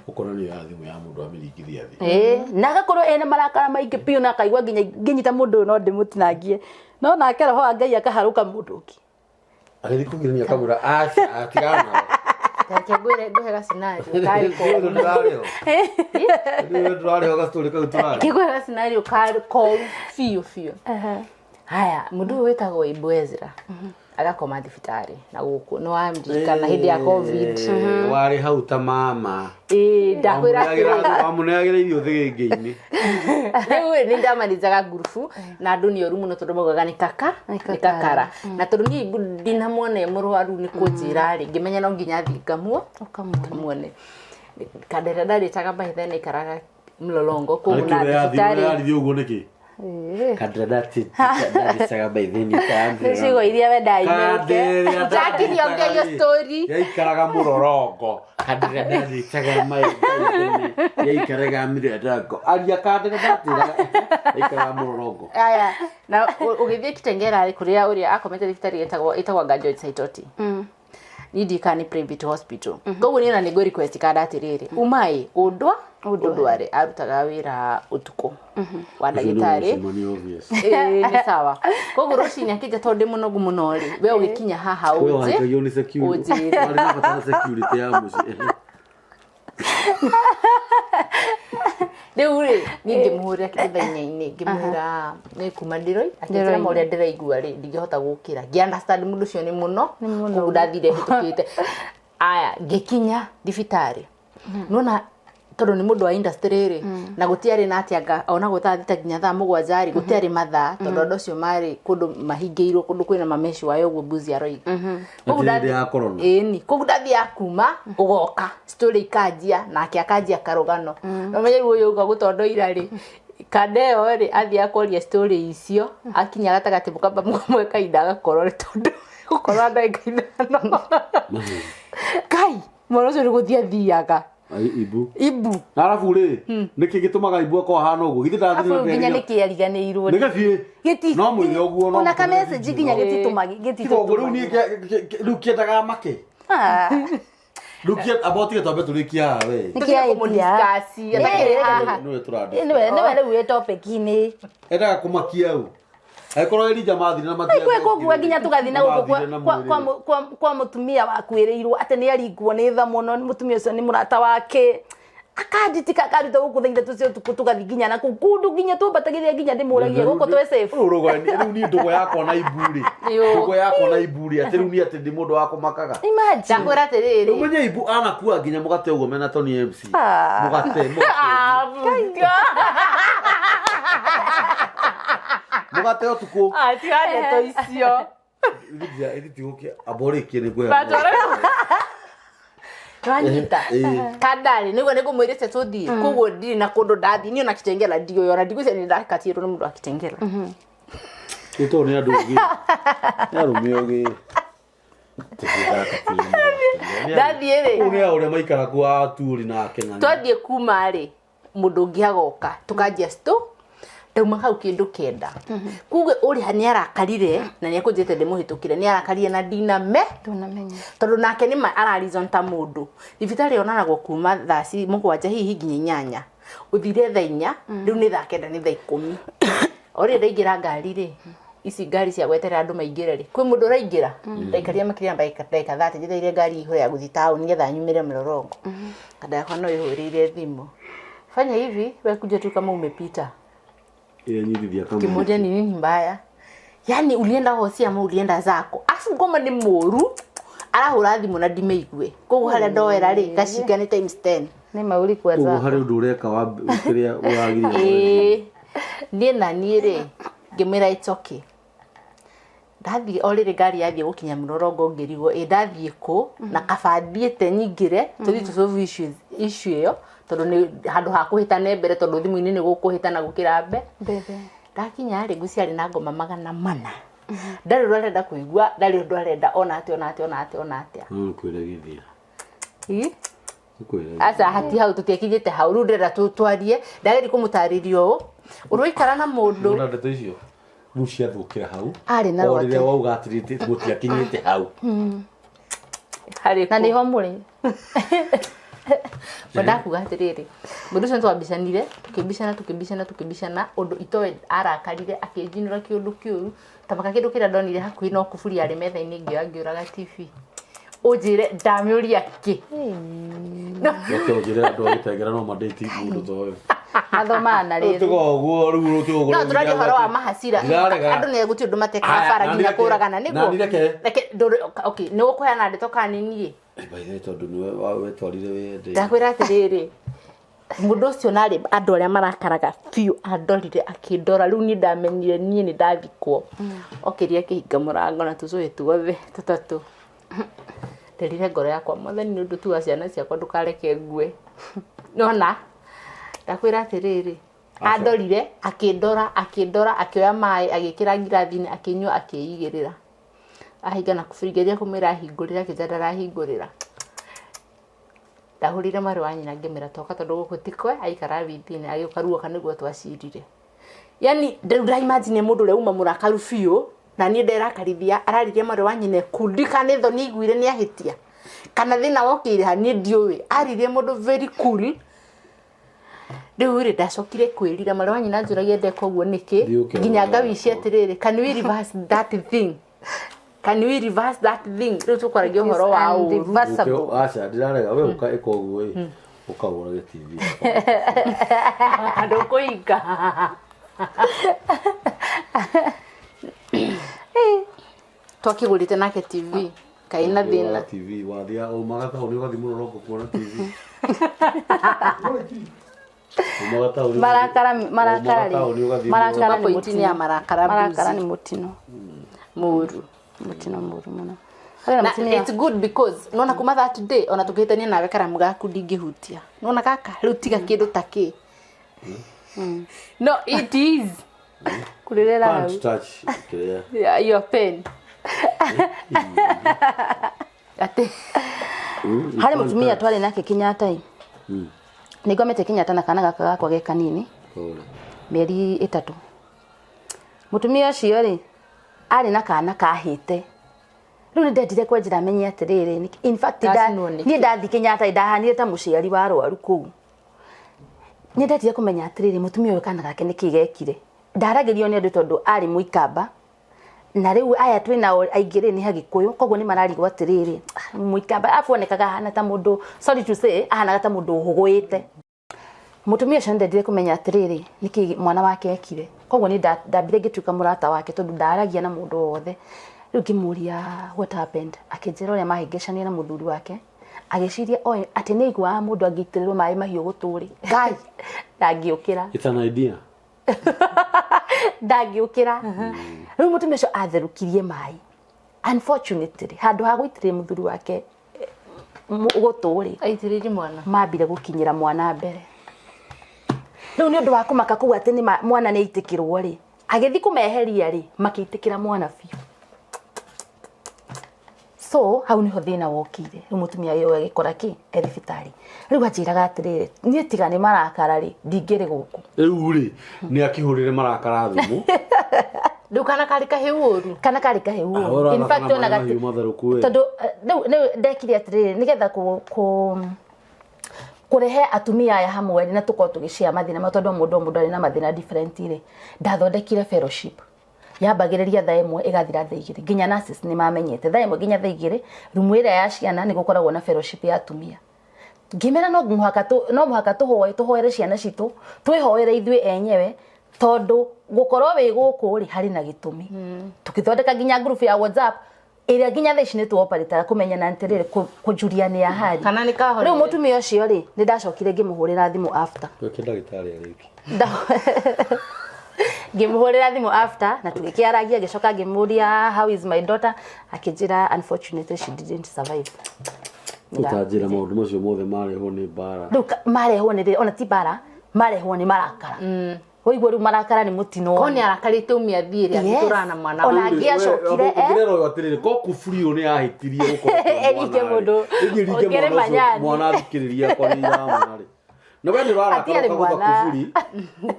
ũkona nĩ oya thimũ ya mũndũ amĩringithia thĩ. Ĩĩ, na agakorwo ena marakara maingĩ biũ na akaigua nginya ngĩnyita mũndũ ũyũ no ndĩmũtinangie, no nake roho wa Ngai akaharũka mũndũ ũngĩ. Agĩthiĩ kũgirania akamwĩra aca, tigana nawe. Reke ngwĩre ngũhe ga scenario karĩ koru. Ndũrarĩho. Ndũrarĩho gastory kau tũrarĩ. Ngĩkũhe ga scenario karĩ koru biũ biũ. Haya, mũndũ ũyũ wĩtagwo Ibu Ezra agakoma thibitarĩ na gũkũ nĩ waririkana hĩndĩ ya COVID. Warĩ hau ta mama. Ĩĩ, ndakwĩra atĩrĩrĩ. Wamũneagĩra irio thĩgĩngĩ-inĩ. Rĩu ĩ, nĩ ndamanijaga ngurubu na andũ nĩ oru mũno tondũ maugaga nĩ kaka nĩ kakara, na tondũ niĩ Ibu ndinamuona e mũrwaru nĩ kũnjĩra rĩ, ngĩmenya no nginya thiĩ ngamuone. Kandera ndarĩtaga by then aikaraga mlolongo koguo na thibitarĩ. Yarithio ũguo nĩkĩ? Kandera ndarĩcaga by then Nĩ ciugo iria wendaga imerũke. Jackie nĩonge iyo story. Yaikaraga mũrorongo. Kandera ndarĩcaga maitheni yaikaraga mĩrorongo. Aria kandera ndatĩraga yaikaraga mũrorongo. Aya, na ũgĩthiĩ Kitengela rĩ, kũrĩa ũrĩa akomete thibitarĩ ĩtagwo anga George Saitoti. Niĩ ndiũĩ kana nĩ private hospital. Koguo niĩ ona nĩ ngũ request kanda atĩrĩrĩ, umaĩ ũndwa ũndware, arutaga wĩra ũtukũ wa ndagĩtarĩ. Ĩĩ, nĩ sawa. Koguo rũcinĩ akĩnja tondũ ndĩ mũnogu mũno rĩ, we ũgĩkinya haha Wewe ũnjĩ wahikagio nĩ security. ũnjĩre. Warĩ na bata na security ya mũciĩ. Rĩu rĩ, niĩ ngĩmũhũrĩra kĩndũ thaa inya-inĩ, ngĩmwĩra nĩ kuma ndĩroi, akĩnjĩra ma ũrĩa ndĩraigua rĩ, ndingĩhota gũkĩra. Ngĩ understand mũndũ ũcio nĩ mũno, koguo ndathire hĩtũkĩte. Aya, ngĩkinya thibitarĩ. Nĩwona tondũ nĩ mũndũ wa industry rĩ, na gũtiarĩ na atĩ anga onagwo thaa thita nginya thaa mũgwanja rĩ, gũtiarĩ mathaa, tondũ andũ acio marĩ kũndũ mahingĩirwo kũndũ kwĩna mameshi wayo ũguo mbuzi aroiga. Koguo Na ti hĩndĩ ya corona. Ĩni, koguo ndathiaga kuma ũgoka story ikanjia nake akanjia karũgano. No menye rĩu ũyũ ũka gũtondoira rĩ, kanda ĩyo rĩ athiaga kwaria story icio akinya gatagatĩ mũkamba mũkamũhe kahinda agakorwo rĩ tondũ gũkorwo ndagĩka 5. Kai, mwana ũcio nĩ gũthiĩ athiaga. Ai, Ibu. Ibu. Na arabu rĩ, nĩkĩ gĩtũmaga Ibu akorwo ahana ũguo? Githĩ ndathire Arabu nginya nĩ kĩariganĩirwo. Nĩ gĩthiĩ. Gĩti. No mwĩre ũguo, no Ona mũtũmĩre ka message nginya video. gĩtitũmagi Tiga ũguo rĩu niĩ rĩu kĩendaga make. Ah. Rukia abotige twambe tũrĩkie haha we. Tũtige kũmũ-discuss, atakĩrĩ haha. Nĩwe tũrandĩ. Nĩwe nĩwe rĩu wĩ topic-inĩ. Endaga kũmakia u. Angĩkorwo Elija mathire na matia. Kwĩ kũguo nginya tũgathiĩ na gũkũ Mathire na kwa- mwĩrĩ. kwa- kwa- kwa- kwa mũtumia wakuĩrĩirwo atĩ nĩ aringwo nĩ tha mũno mũtumia ũcio nĩ mũrata wake akanditika akaruta gũkũ thaa ithatũ cia ũtukũ tũgathiĩ nginya na kũu kũndũ nginya twambatagĩria nginya ndĩmũragie gũkũ twĩ safe Rĩu rũgo rĩu niĩ ndũgũ yakwa na iburi. Yo. Ndũgũ yakwa na iburi atĩ rĩu niĩ atĩ ndĩ mũndũ wa kũmakaga. imagine Ndakwĩra atĩrĩrĩ. Ũmenye ibu anakua nginya mũgate ũguo mena Tony MC. Ah. Mũgate, mũgate. Ah, bunga. Mũgate ũtukũ. Ah, tiga ndeto icio. Ithigũkia amborĩkie nĩ ngwĩra. Batwara. Twanyita. Eh. Kandarĩ nĩguo nĩngũmwĩrĩte tũthiĩ koguo ndirĩ na kũndũ ndathiĩ niĩ ona Kitengela ndiũĩ ona ndigwĩciria nĩ ndakatiĩrwo nĩ mũndũ wa Kitengela. Ĩ tondũ nĩ andũ ogĩ. Nĩ arũme ogĩ. Ndathiĩ rĩ. Ũũ nĩ ũrĩa maikara kwa aturi nake na. Twathiĩ kuma rĩ mũndũ ũngĩ agoka tũkanjia sto ndauma hau kĩndũ kenda kuge ũrĩa nĩ arakarire na nĩ ekũnjĩte ndĩmũhĩtũkĩre nĩ arakarire na ndiname ndũnamenya tondũ nake nĩ ma ararizon ta mũndũ thibitarĩ yonanagwo kuma thaa ci mũgwanja hihi nginya inyanya ũthire thaa inya rĩu nĩ thaa kenda nĩ thaa ikũmi o rĩrĩ ndaingĩra ngari rĩ ici ngari cia gweterera andũ maingĩre rĩ kwĩ mũndũ ũraingĩra ndaikaria makĩria ya ndagĩka 30 njetereire ngari ihũre ya gũthiĩ taũni nĩgetha nyumĩre mlolongo kanda yakwa no ĩhũrĩire thimũ fanya hivi we kuja tu kama umepita Ĩrĩa nyitithia kama. kimoja ni nini mbaya yani ulienda hosi ama ulienda zako afu ngoma ni mũru arahũra thimũ na ndimĩigue koguo harĩa ndoera rĩ ngacinga nĩ times 10 nĩ mauri Koguo kwanza harĩ ũndũ ũreka wa kĩrĩa ũragĩrĩire. ĩĩ niĩ na niĩ rĩ ngĩmwĩra it's okay ndathiĩ o rĩrĩ ngari yathiĩ gũkinya mũrorongo ngĩrigwo ĩ ndathiĩ kũ na kaba thiĩte nyingĩre tũthiĩ tũsolve issue ĩyo tondũ nĩ handũ ha kũhĩtane mbere tondũ thimũ-inĩ nĩ gũkũhĩtana gũkĩra mbe mbere ndakinya rĩ ngwĩciria arĩ na ngoma 400 ndarĩ ũndũ arenda kũigua ndarĩ ũndũ arenda ona atĩa ona atĩa ona atĩa ona atĩa No kwĩregithia. Ĩ? Kwĩregithia. aca hati hau tũtiakinyĩte hau rĩu ndĩrenda twarie ndageria kũmũtarĩria ũũ ũroikara na mũndũ Nona ndeto icio rĩu ciathũkĩra hau. Arĩ na O rwake. rĩrĩa wauga atĩrĩ gũtiakinyĩte hau. harĩ na kũ nĩho mũrĩ Bo ndakuga atĩrĩrĩ mũndũ ũcio nĩtwambicanire tũkĩmbicana tũkĩmbicana tũkĩmbicana ũndũ itoĩ arakarire akĩnjinũra kĩũndũ kĩũru tamaka kĩndũ kĩrĩa ndonire hakuhĩ no kuburi yarĩ metha-inĩ ngĩoya ngĩũraga TV ũnjĩre ndamĩũria kĩ Reke ũnjĩre andũ a gĩtengera no mandĩti mũndũ ta ũyũ. mathomaga na Rĩu rĩrĩ tiga ũguo rĩu tiga ũguo. no tũraria ũhoro wa mahacira Ndirarega. andũ nĩ gũtirĩ ũndũ matekaga Aya, bara na nginya ndireke- kũragana na nĩguo ndireke. reke okay nĩ ũkũheana ndeto kana nĩ niĩ By the way, tondũ nĩwe wetwarire wende. ndakwĩra atĩrĩrĩ mũndũ ũcio narĩ andũ arĩa marakaraga biũ andorire akĩndora rĩu niĩ ndamenyire niĩ nĩ ndathikwo okĩria akĩhinga mũrango na tũcũĩ tuothe tũtatũ nderire ngoro yakwa mwathani nĩ ũndũ tu wa ciana ciakwa ndũkareke ngue nona ndakwĩra atĩrĩrĩ andorire akĩndora akĩndora akĩoya maĩ agĩkĩra ngirathi-inĩ akĩnyua akĩigĩrĩra ahinga na kuburi ngeria kũmwĩra ahingũrĩre akĩnja ndarahingũrĩra ndahũrire mwarĩ wa nyina ngĩmwĩra toka tondũ gũkũ tikwe aikara withinĩ agĩũka ruoka nĩguo twacirire yani rĩu ndaimagine mũndũ ũrĩa uma mũrakaru biũ na niĩ nderakarithia araririe mwarĩ wa nyina ekundi kana nĩ thoni aiguire nĩ ahĩtia kana thĩna wokĩire ha niĩ ndiũĩ aririe mũndũ very cool rĩu rĩ ndacokire kwĩrira mwarĩ wa nyina anjũragia ndeka ũguo nĩkĩ Thiĩ ũkerwo nginya ngawici yakwa. atĩrĩrĩ can we reverse that thing can we reverse that thing rĩu tũkwaragia ũhoro wa ũru Unreversible. Aca ndirarega we ũka ĩka ũguo ĩ ũkagũrage TV. ndũkũhinga twakĩgũrĩte nake tv kaĩ na thĩna TV wathiaga umaga taũni ũgathiĩ mũrorongo kuona TV. Umaga taũni marakara marakara umaga taũni ũgathiĩ marakara nĩ Point-inĩ ya mũtino marakara marakara mbuzi. nĩ mũtino mũru mũtino mũru mũno harĩ na na mũtumia it's good because nona kuma that day ona tũkĩhĩtania nawe karamu gaku ndingĩhutia nona gaka rĩu tiga kĩndũ ta kĩ no it is kũrĩrĩra hau Can't touch kĩrĩa. yeah, your pen atĩ harĩ mũtumia twarĩ nake Kenyatta ĩ nĩ ngomete Kenyatta na kana gaka gakwa ge kanini Pole. mĩeri ĩtatũ mũtumia ũcio rĩ arĩ na kana kahĩte Rĩu nĩ ndendire kwenjera menye atĩrĩrĩ, in fact Ndacinwo nĩkĩ? niĩ ndathiĩ Kenyatta ndahanire ta mũciari wa arwaru kũu. Nĩ ndendire kũmenya atĩrĩrĩ, mũtumia ũyũ kana gake nĩkĩ gekire. Ndaragĩrio nĩ andũ tondũ arĩ mũikamba, na rĩu aya twĩ nao aingĩ rĩ nĩ agĩkũyũ, koguo nĩ mararigwo atĩrĩrĩ, "Ah, mũikamba arabu onekaga ahana ta mũndũ, sorry to say, ahanaga ta mũndũ ũhũgũĩte. Mũtumia ũcio nĩndendire kũmenya atĩrĩrĩ, nĩkĩ mwana wake ekire. Koguo nĩ ndambire ngĩtuĩka mũrata wake tondũ ndaragia na mũndũ o wothe. Rĩu ngĩmũria what happened, akĩnjĩra ũrĩa mahĩngĩcanire na mũthuri wake, agĩciria oĩ atĩ nĩ aiguaga mũndũ angĩitĩrĩrwo maĩ mahiũ gũtũ rĩ, Ngai ndangĩũkĩra. It's an idea. Ndangĩũkĩra. Rĩu mũtumia ũcio atherũkirie maĩ, unfortunately handũ ha gũitĩrĩria mũthuri wake gũtũ rĩ, Aitĩrĩrie mwana. Mambire gũkinyĩra mwana mbere. Rĩu nĩ ũndũ wa kũmaka kũu atĩ nĩ mwana nĩ aitĩkĩrwo rĩ, agĩthiĩ kũmeheria rĩ, makĩitĩkĩra mwana biũ. So hau niho thĩna wokire. Rĩu mũtumia ũyũ agĩkora kĩ e thibitarĩ. Rĩu anjĩraga atĩrĩrĩ, niĩ tiga nĩ marakara rĩ, ndingĩrĩ gũkũ. Rĩu rĩ, nĩ akĩhũrĩre marakara thimũ. Rĩu kana karĩ kahĩu ũru. Kana karĩ kahĩu ũru. Ahora In fact, kana ona maĩ mahiũ matherũku ĩ. Tondũ rĩu ndekire atĩrĩrĩ, nĩgetha kũrehe atumia aya hamwe na tũkorwo tũgĩshare mathĩna ma, tondũ mũndũ o mũndũ arĩ na mathĩna different rĩ, ndathondekire fellowship yambagĩrĩria 1:00 ĩgathira 2:00. Nginya nurses nĩ mamenyete 1:00 nginya 2:00, rumu ĩrĩa ya ciana nĩ gũkoragwo na fellowship ya atumia. Ngĩmera no mũhaka tũhoe, tũhoere ciana citũ, twĩhoere ithuĩ enyewe, tondũ gũkorwo wĩ gũkũ rĩ harĩ na gĩtũmi. Tũgĩthondeka nginya group ya WhatsApp ĩrĩa nginya thaa ici nĩ tũoparĩtaga kũmenyana atĩrĩrĩ, kũjuriania hali. Kana nĩ kahorire. Rĩu mũtumia ũcio rĩ, nĩ ndacokire ngĩmũhũrĩra thimũ after. Reke ndagĩtarĩ arĩkie. Ngĩmũhũrĩra thimũ after na tũgĩkĩaragia, ngĩcoka ngĩmũria, "How is my daughter?" Akĩnjĩra unfortunately she didn't survive. Ũtanjĩra maũndũ macio mothe marehwo nĩ mbara. Rĩu marehwo nĩ rĩrĩ, ona ti mbara, marehwo nĩ marakara. Waigua rĩu marakara nĩ mũtino. Ko nĩ arakarĩte umia thiĩ rĩ, Yes. agĩtũrana na mwana Ona wake. angĩacokire, eh? Ũngĩrera ũyũ atĩrĩrĩ, ko kuburi ũyũ nĩ yahĩtirie gũkorwo kwĩ Eringe mwana rĩ. mũndũ. Ĩthiĩ ĩringe Ũngĩrĩ mwana ũcio, manyani. mwana athikĩrĩria akwa nĩ iramona rĩ. Na we nĩ ũrarakara Hatiarĩ ũkagũtha mwana. kuburi.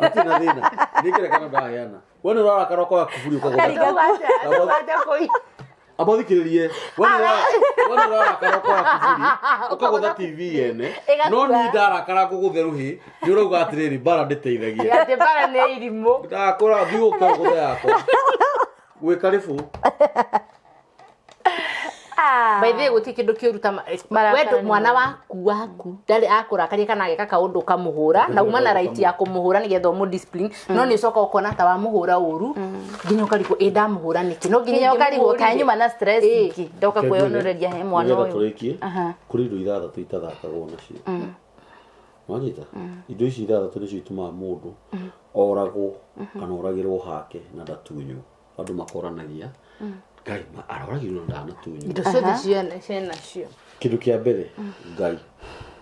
Hatirĩ na thĩna. Nĩ ngerekano ndaheana. We nĩ ũrarakara ũkoya kuburi ũkagũtha. Amba ũthikĩrĩrie. We nĩ ũrarakara ũkoya kuburi ũkagũtha TV yene. Ĩgakua. No niĩ ndarakara ngũgũthe rũhĩ, nĩ ũrauga atĩrĩrĩ, mbara ndĩteithagia. Atĩ mbara nĩ irimũ. Ndakũra thiĩ ũke ũgũthe yakwa. Gwĩ karĩbũ. By the way, gũtirĩ kĩndũ kĩũru ta Marakara we nĩ mwana moru. waku ndarĩ akũrakaria kana ageka kaũndũ ũkamũhũra, na uma na right ya kũmũhũra nĩgetha ũmũ discipline, no nĩ ũcoka ũkona ta wamũhũra ũru, nginya ũkarigwo ĩ ndamũhũra nĩkĩ, no nginya Nginya ũkarigwo ingĩmũhũrire. kaĩ nyuma na stress Ĩ. ingĩ ndoka kwĩonoreria he mwana Nĩgetha ũyũ. tũrĩkie, Aha. kũrĩ indo ithathatũ itathakagwo nacio. Wanyita? Indo ici ithathatũ nĩcio itũmaga mũndũ oragwo kana oragĩrwo hake na ndatunywo. Andũ makoranagia, Ngai aroragirwo na ndanatunywo. Indo ciothe ciena cio. Kĩndũ kĩa mbere, Ngai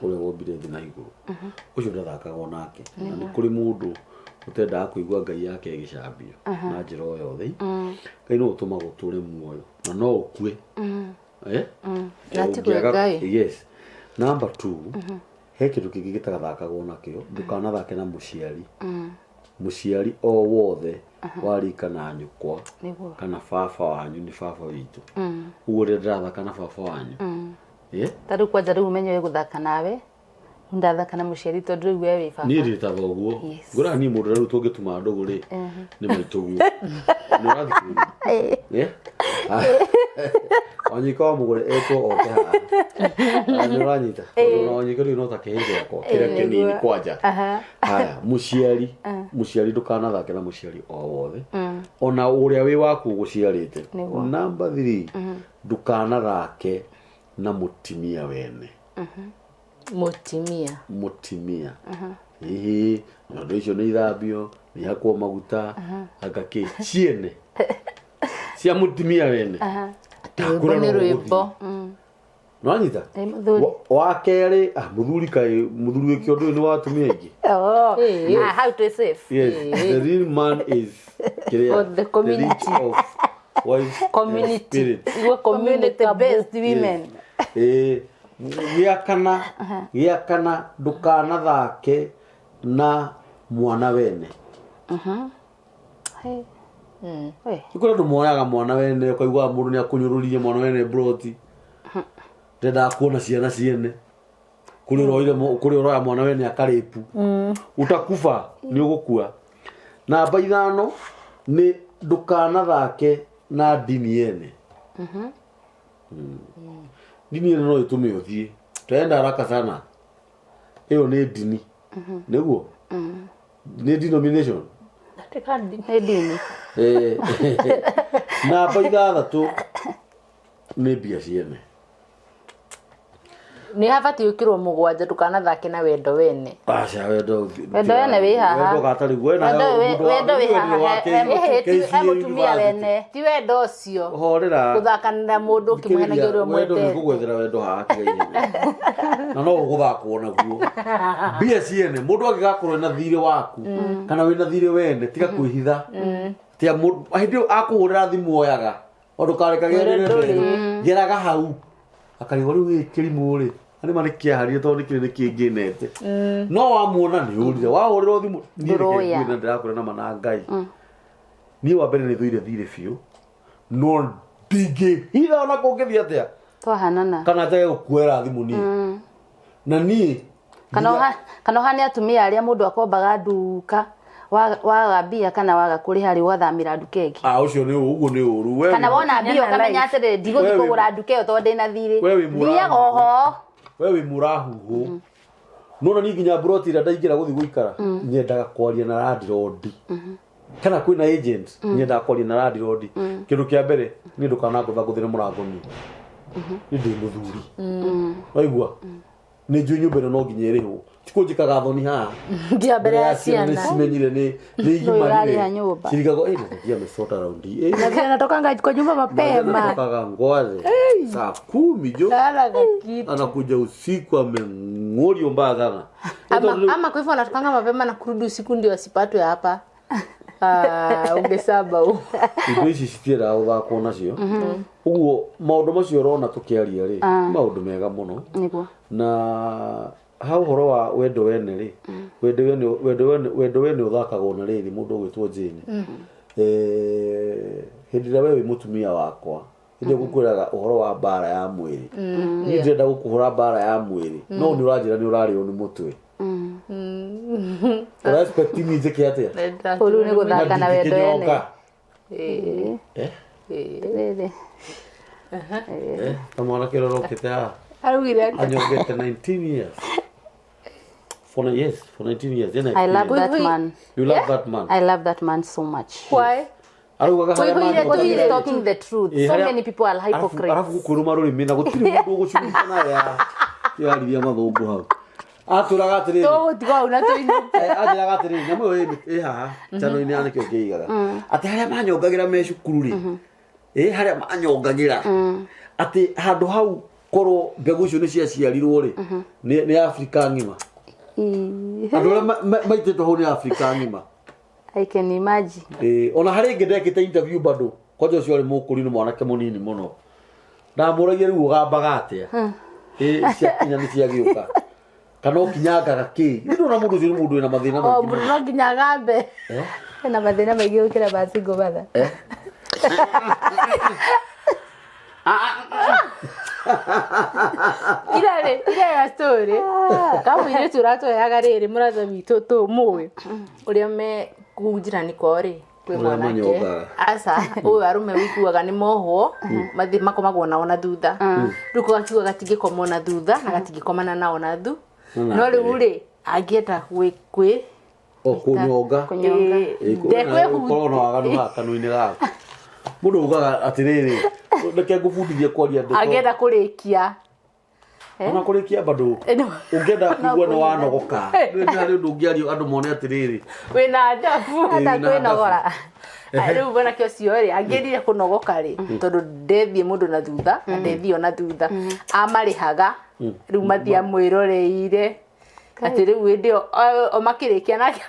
ũrĩa wombire thĩ na igũrũ, ũcio ndathakagwo nake. Na nĩ kũrĩ mũndũ ũtendaga kũigua Ngai yake ĩgĩcambio na njĩra o yothe. Ngai no ũtũmaga ũtũre muoyo na no ũkue. Eh? Na ti kwĩ Ũngĩaga- Ngai. Yes. Number two, he kĩndũ kĩngĩ gĩtagathakagwo nakĩo, ndũkanathake na mũciari. Mũciari o wothe wa rika na nyũkwa Nĩguo. kana baba wanyu nĩ baba witũ. Ũguo rĩrĩa ndĩrathaka na baba wanyu, eh? Ta rĩu kwanja rĩu ũmenye wĩ gũthaka nawe, ndathaka na mũciari tondũ rĩu we wĩ baba. Niĩ ndĩ ta thoguo. Yes. Ngũraga niĩ mũndũ ũrĩa rĩu tũngĩtuma ndũgũ rĩ, nĩ maitũguo. Nĩ ũrathikĩrĩria? Eh? Wanyika wa mũgũre etwo oke haha. Nĩ ũranyita? Tondũ ona Wanyika rĩu no ta kĩhĩ gĩakwa kĩrĩa kĩnini kwanja. Haya, mũciari, mũciari, ndũkanathake na mũciari o wothe, ona ũrĩa wĩ waku ũgũciarĩte. Nĩguo. Number three, ndũkanathake na mũtimia wene. Mũtimia. Mũtimia, hihi nyondo icio nĩ ithambio, nĩ ihakwo maguta, anga kĩ ciene cia mũtimia wene. Rwĩmbo nĩ rwĩmbo. Nĩwanyita? Ĩ, mũthuri. Wa kerĩ, mũthuri, kaĩ mũthuri wĩ kĩondo ũyũ nĩ wa atumia aingĩ. Oh, Ĩ. ah, hau twĩ safe. Yes, the real man is kĩrĩa, For the community. the rich of wives and Community. spirit. Igwe Community communicable. based women. Ĩĩ, gĩa kana ndũkanathake na mwana wene. Hey. We. Nĩ kũrĩ andũ moyaga mwana wene ũkaiguaga mũndũ nĩ akũnyũrũririe mwana wene mburoti ndendaga kuona ciana ciene kũrĩ ũroire kũrĩ ũroya mwana wene akarĩpu utakuba nĩ ũgũkua. Namba 5 nĩ ndũkanathake na ndini yene. Ndini yene no ĩtũme ũthiĩ twaenda haraka sana, ĩyo nĩ ndini nĩguo nĩ denomination. Nĩ ndini. Namba 6 nĩ mbia ciene. Nĩ habatiĩ gwĩkĩrwo 7 ndũkanathake na wendo wene. Aca wendo Wendo wene wĩ haha. Wendo gatarĩ guo Wendo wendo wĩ haha he mũtumia wene. Ti wendo ũcio. Horera. Gũthakanĩra mũndũ ũkĩmũhenagia ũrĩa Wendo nĩ ũmwendete. gũgwethera wendo haha tiga-inĩ. Na no ũgũthakwo naguo. Mbia ciene mũndũ angĩgakorwo ena thirĩ waku kana wĩna thirĩ wene tiga kwĩhitha. Tiga mũndũ hĩndĩ ĩyo akũhũrĩra thimũ oyaga o ndũkarekage Mwĩre ndũrĩ. geraga hau akarigwo rĩu gĩkĩ kĩrimũ rĩ arĩ ma nĩkĩaharire tondũ nĩkĩrĩ nĩkĩngĩnete no wamuona nĩ ũrire wahũrĩrwo thimũ niĩ reke Ndũroya. nguĩ na ndĩrakwĩra nama na Ngai niĩ wa mbere nĩ thũire thirĩ biũ no ndingĩhitha ona kũngĩthiĩ atĩa Twahanana. kana njage gũkuoera thimũ niĩ na niĩ Kana ũhane atumia arĩa mũndũ akombaga nduka waga mbia kana waga kũrĩha rĩ ũgathamĩra nduka ĩngĩ. Ah, ũcio nĩ ũguo nĩ ũru. We Kana wona mbia ũkamenya atĩrĩrĩ ndigũthiĩ kũgũra nduka ĩyo tondũ ndĩna thirĩ. We wĩ mũrahu. Thiaga oho. We wĩ mũrahuhũ. Nona niĩ nginya mburoti ĩrĩa ndaingĩra gũthiĩ gũikara nyendaga kwaria na landlord. Kana kwĩna agent nyendaga kwaria na landlord. Kĩndũ kĩa mbere niĩ ndũkanangũthangũthĩre mũrango niĩ. Niĩ ndĩ mũthuri. Waigua? Nĩ njũĩ nyũmba ĩno no nginya ĩrĩhwo. Ti kũnjĩkaga thoni haha. Ndia mbere ya nĩ ciana. cimenyire nĩ nĩ ũrarĩha igimarire. nyũmba. Cirigagwo ĩ nakia amesota raundi. Ĩ Na vile anatokanga kwa nyumba mapema. anatokaga ngwaze saa 10 jo Lala kitu. anakuja usiku ameng'orio mbaya sana. Ama kwa hivyo anatokanga mapema na kurudi usiku ndio asipatwe hapa. Ungesaba huu. Indo ici citiendaga gũthakwo nacio. Ũguo maũndũ macio ũrona tũkĩaria rĩ nĩ maũndũ mega mũno. Nĩguo. Na ha ũhoro wa wendo wene rĩ, wendo wene wendo wene wendo wene ũthakagwo na rĩrĩ mũndũ ũgwĩtwo Jane. Hĩndĩ ĩrĩa we wĩ mũtumia wakwa hĩndĩ ĩyo ngũkwĩraga ũhoro wa mbara ya mwĩrĩ. Niĩ ndĩrenda gũkũhũra mbara ya mwĩrĩ no nĩ ũranjĩra nĩ ũrarĩo nĩ mũtwe. Ũra expect niĩ njĩke atĩa? Ũru nĩ gũthaka na wendo wene. Ndingĩnyonga. Rĩrĩ. Ta mwanake ũrĩa ũrokĩte haha Araugire atĩa? anyongete 19 years. For yes, for 19 years. Ena I love that Wait, wait. man. You love that man. I love that man so much. Why? Araugaga harĩa Because manyongaga. he's talking the truth. Ĩ, So harĩa- many people are hypocrites. Arabu gũkwĩrũma rũrĩmĩ na gũtirĩ mũndũ ũgũcurũka nawe yariria mathũngũ hau. Atũraga atĩrĩrĩ. Tũgũtigwo hau na tũinũke. Anjĩraga atĩrĩrĩ nyamũ ĩyo ĩ haha channel-inĩ ya nĩkĩo ngĩigaga. Atĩ harĩa manyongagĩra me cukuru rĩ. Ĩ harĩa manyongagĩra. Atĩ handũ hau korwo mbegũ icio nĩ ciaciarirwo rĩ nĩ Afrika ng'ima. Andũ arĩa maitĩtwo hau nĩ Afrika ng'ima. I can imagine. Ona harĩ ĩngĩ ndekĩte interview bado kwanja ũcio arĩ mũkũri nĩ mwanake mũnini mũno. Ndamũragia rĩu ũgambaga atĩa? Ciakinya nĩ ciagĩũka. Kana ũkinyangaga kĩ? Nĩ ndona mũndũ ũcio nĩ mũndũ wĩna mathĩna O maingĩ mũndũ mũno. no nginya agambe. Ena mathĩna maingĩ gũkĩra ma single mother. Ira rĩ, ira ya story. Kamũirĩtu ũratweaga rĩrĩ mũrata witũ tũmũĩ. Ũrĩa me kũu njirani kwao rĩ, kwĩ Ũrĩa mwanake. manyongaga. Aca, ũyũ arũme wĩiguaga nĩ mohwo, mathiĩ makomagwo nao na thutha. Rĩu ko gakiuga gatingĩkomwo na thutha na gatingĩkomana nao na thu. Na No rĩu rĩ, angĩenda gwĩ O kũnyonga. Kũnyonga. Ũkorwo na waganu haha kanua-inĩ gaku. Mũndũ ugaga atĩrĩrĩ, reke ngũbundithie kwaria ndeto. Angĩenda kũrĩkia. Ona kũrĩkia bado ũngĩenda kũigua nĩ wanogoka. Nĩ harĩ ũndũ ũngĩario andũ mone atĩrĩrĩ. Wĩna ndabu. Hata kwĩnogora. Rĩu mwanake ũcio rĩ, angĩendire kũnogoka rĩ, tondũ ndethiĩ mũndũ na thutha, na ndethio na thutha, amarĩhaga, rĩu mathiĩ amwĩroreire. Atĩ rĩu hĩndĩ ĩyo, o makĩrĩkia nake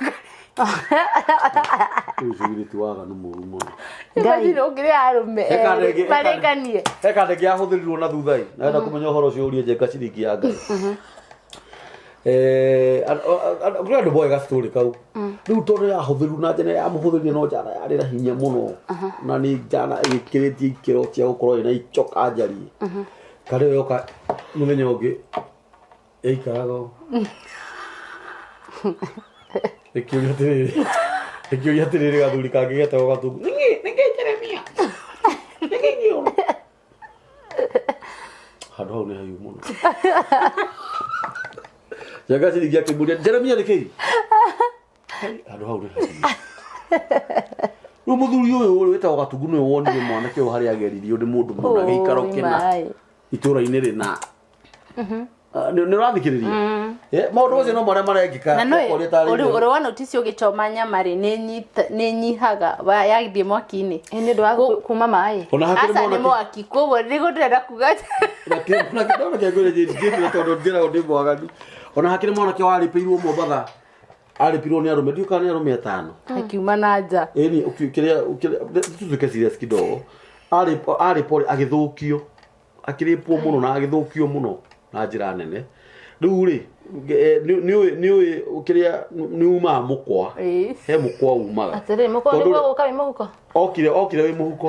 Ũcio githĩ ti waganu mũru mũno. Imagine ũngĩrĩa arũme erĩ marĩkanie. He kanda ĩngĩ yahũthĩrirwo na thutha ĩ. Na wenda kũmenya ũhoro ũcio ũrie Njenga ciringi ya Ngai. Kũrĩ andũ moĩ gastory kau. Rĩu tondũ yahũthĩrwo na njĩra yamũhũthĩrire no njana yarĩ na hinya mũno na nĩ njana ĩgĩkĩrĩtie ikĩro cia gũkorwo ĩna icoka njariĩ. Karĩ yoka mũthenya ũngĩ ĩikaraga ũũ. Ĩkĩũria atĩrĩrĩ, ĩkĩũria atĩrĩrĩ gathuri kangĩ getagwo Gatungu, nĩkĩ nĩkĩ Jeremia? Nĩkĩ kĩũru? Handũ hau nĩ hahiũ mũno. Njenga ciringi akĩmũria, Jeremia nĩkĩ? Handũ hau nĩ hahiũ. Rĩu mũthuri ũyũ wĩtagwo Gatungu nĩwe wonire mwanake ũyũ harĩa ageririo nĩ mũndũ mũna gĩikaro kĩna itũra-inĩ rĩna. Ah, nĩ ũrathikĩrĩria? Eh, maũndũ macio no marĩa marekĩka. Na no Ũkoria tarĩ ũrĩ itherũ. ũrĩ wa notice ũgĩchoma nyama rĩ nĩ nyihaga yagĩthiĩ mwaki-inĩ. Ĩ, nĩ ũndũ wa kuma maĩ. Ona hakĩrĩ Aca nĩ mwanake mwaki, koguo nĩguo ndĩrenda kuga. Ndona tondũ njĩragwo ndĩ mwaganu. Ona hakĩrĩ mwanake warĩpĩirwo Mombatha, arĩpirwo nĩ arũme, ndiũĩ kana nĩ arũme atano. Akiuma na nja. Ĩni kĩrĩa tutuke serious kidogo. Arĩ pole agĩthũkio, akĩrĩpwo mũno na agĩthũkio mũno na njĩra nene. Rĩu rĩ, nĩũĩ kĩrĩa nĩ umaga mũkwa. Ĩĩ. He mũkwa umaga. Atĩrĩrĩ, mũkwa Tondũ nĩguo gũka wĩ mũhuko. Okire wĩ mũhuko.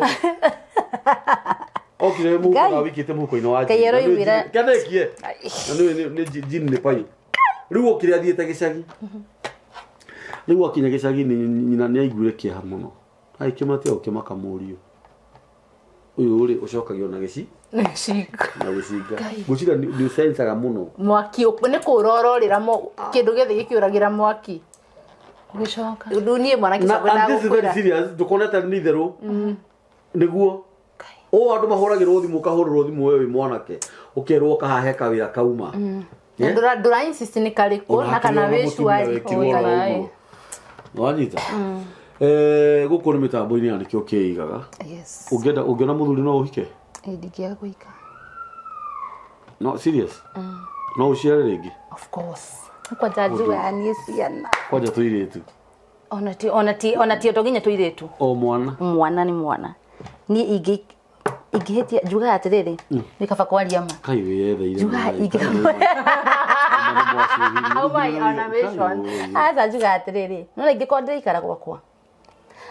Okire wĩ mũhuko Ngai. na wĩkĩte mũhuko-inĩ wa Ngai jean. Na nĩũĩ aroiguĩra- jean- Kĩandekie. Na nĩũĩ nĩ jean nĩ paiũ. Rĩu okire athiĩte gĩcagi. Rĩu akinya gĩcagi nyina nĩ aiguire kĩeha mũno. Agĩkĩmatia gũkĩmaka mũriũ. Ũyũ rĩ ũcokagio na gĩci Gĩcinga. na gĩcinga. Ngwĩciria nĩ ũcencaga mũno. Mwaki nĩ kũra ũrorĩra kĩndũ gĩothe gĩkĩũragĩra mwaki. Ũgĩcoka. Rĩu niĩ mwanake Na ũcio and this is very ngwendaga gũkwĩra. serious, ndũkone ta nĩ itherũ. Nĩguo. Ũũ andũ mahũragĩrwo thimũ, ũkahũrĩrwo thimũ we wĩ mwanake, ũkerwo kahahe kawĩra kauma. Na ndũra insist nĩ karĩkũ na kana wĩ sure. Wanyita? Gũkũ nĩ mĩtambo-inĩ ya nĩkĩo kĩigaga. Yes. Ũngĩenda ũngĩona mũthuri no ũhike? Ĩ, ndingĩaga kũhika. No serious? No ũciare rĩngĩ? Of course. Kwanja njugaga niĩ ciana. Kwanja tũirĩtu. Ona ti to nginya tũirĩtu. O mwana. Mwana nĩ mwana. Niĩ ingĩhĩtia njugaga atĩrĩrĩ, nĩ kaba kwaria ma. Kai wĩyetheire. Njugaga How my animation. Aca njugaga atĩrĩrĩ, no ingĩkorwo ndĩraikara gwakwa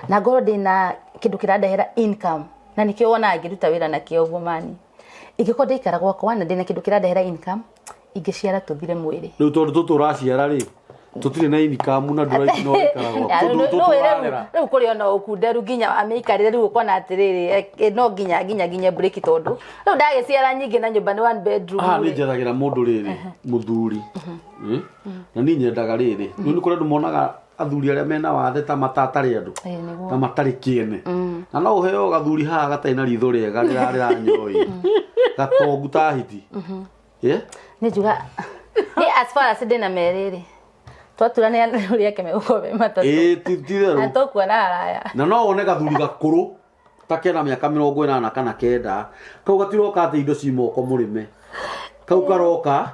na ngorwo ndĩna kĩndũ kĩrandehera income, na nĩkĩo wonaga ngĩruta wĩra nakĩo ũguo mani. Ingĩkorwo ndĩraikara gwakwa na ndĩna kĩndũ kĩrandehera income, ingĩciara tũthire mwĩrĩ. Rĩu tondũ tũtũ ũraciara rĩ, tũtirĩ na income na ndũraikara no ũikara gwaku. Tũtũ Rĩu tũrarera. rĩu kũrĩ ona ũkunderu nginya amĩikarĩre rĩu ũkona atĩrĩrĩ, no nginya break tondũ rĩu ndagĩciara nyingĩ na nyũmba nĩ one bedroom Haha nĩ rĩ. njethagĩra mũndũ rĩrĩ mũthuri. Na niĩ nyendaga rĩrĩ, rĩu nĩ kũrĩ andũ monaga athuri arĩa mena wathe ta matatarĩ andũ, Ĩĩ, nĩguo. ta matarĩ kĩene. Na no ũheo gathuri haha gatarĩ na ritho rĩega rĩrarĩra nyoi, gatongu ta hiti. Yeah? Nĩ njuga nĩ as far as ndĩna merĩ rĩ, twaturanĩra rĩu rĩake megũkorwo me matatũ. Ĩĩ, ti itherũ. Na tũkuona haraya. Na no wone gathuri gakũrũ ta kena mĩaka 89 kana 90, kau gatiroka atĩ indo ci moko mũrĩme, kau karoka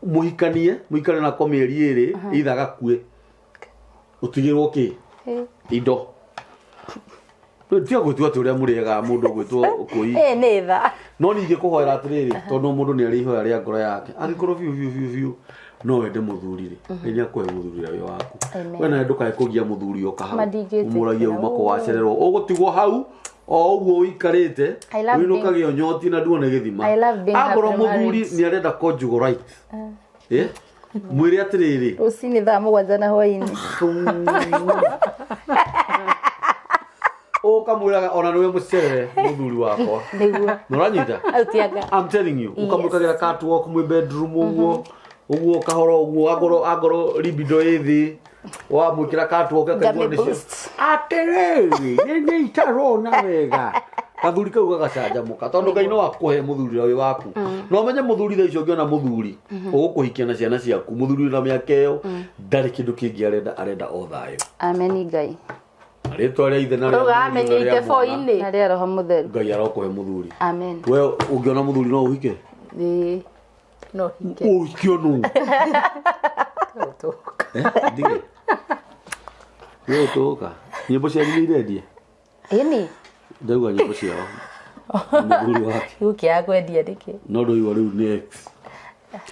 mũhikanie, mũikare nako mĩeri 2, either gakue ũtigĩrwo kĩ indo. Rĩu tiga gwĩtua atĩ ũrĩa mũrĩega mũndũ ũgwĩtwo kũi. Ĩ nĩ tha. No ningĩ kũhoera atĩrĩrĩ, tondũ mũndũ nĩ arĩ ihoya rĩa ngoro yake, angĩkorwo biũ biũ biũ biũ no wende mũthuri rĩ, Ngai nĩ akũhe mũthuri ũrĩa wĩ waku. Amen. We nawe ndũkae kũgia mũthuri oka hau Mandingĩtĩkĩra. ũmũragie uma kũ wacererwo, ũgũtigwo hau o ũguo ũikarĩte I love ũinũkage ũnyoti na nduone gĩthima. I love being Akorwo happily mũthuri married. nĩ arenda conjugal right, mwĩre atĩrĩrĩ, Rũcinĩ thaa 7 na hwainĩ. Ũkamwĩraga ona nĩwe mũcerere mũthuri wakwa. Nĩguo. Nĩũranyita? Autianga. I'm telling you, ũkamwĩkagĩra catwalk mwĩ bedroom ũguo ũguo kahora ũguo, angorwo libido ĩ thĩ, wamwĩkĩra catwalk akaigua Ngami nĩcio. boost. Atĩrĩrĩ, nĩ itarona wega. Gathuri kau gagacanjamũka tondũ Ngai no akũhe mũthuri ũrĩa wĩ waku. No ũmenye mũthuri thaa icio, ũngĩona mũthuri ũgũkũhikia na ciana ciaku, mũthuri wĩna mĩaka ĩyo ndarĩ kĩndũ kĩngĩ arenda, arenda o thayũ. Ameni Ngai. Na rĩtwa rĩa ithe na rĩa Rĩu Mũriũ na amenyite rĩa Mwana. boi-inĩ. Na rĩa Roho Mũtheru. Ngai arokũhe mũthuri. Amen. We ũngĩona mũthuri no ũhike? Ĩĩ. No hike. Ũhikio nũ? Ndige. We ũtũka. Nyĩmbo cianyu nĩ irendia? Ĩni. Ndauga nyĩmbo ciao. Na mũthuri wake. Gũkĩaga kwendia nĩkĩ? No ndũigua rĩu nĩ ex.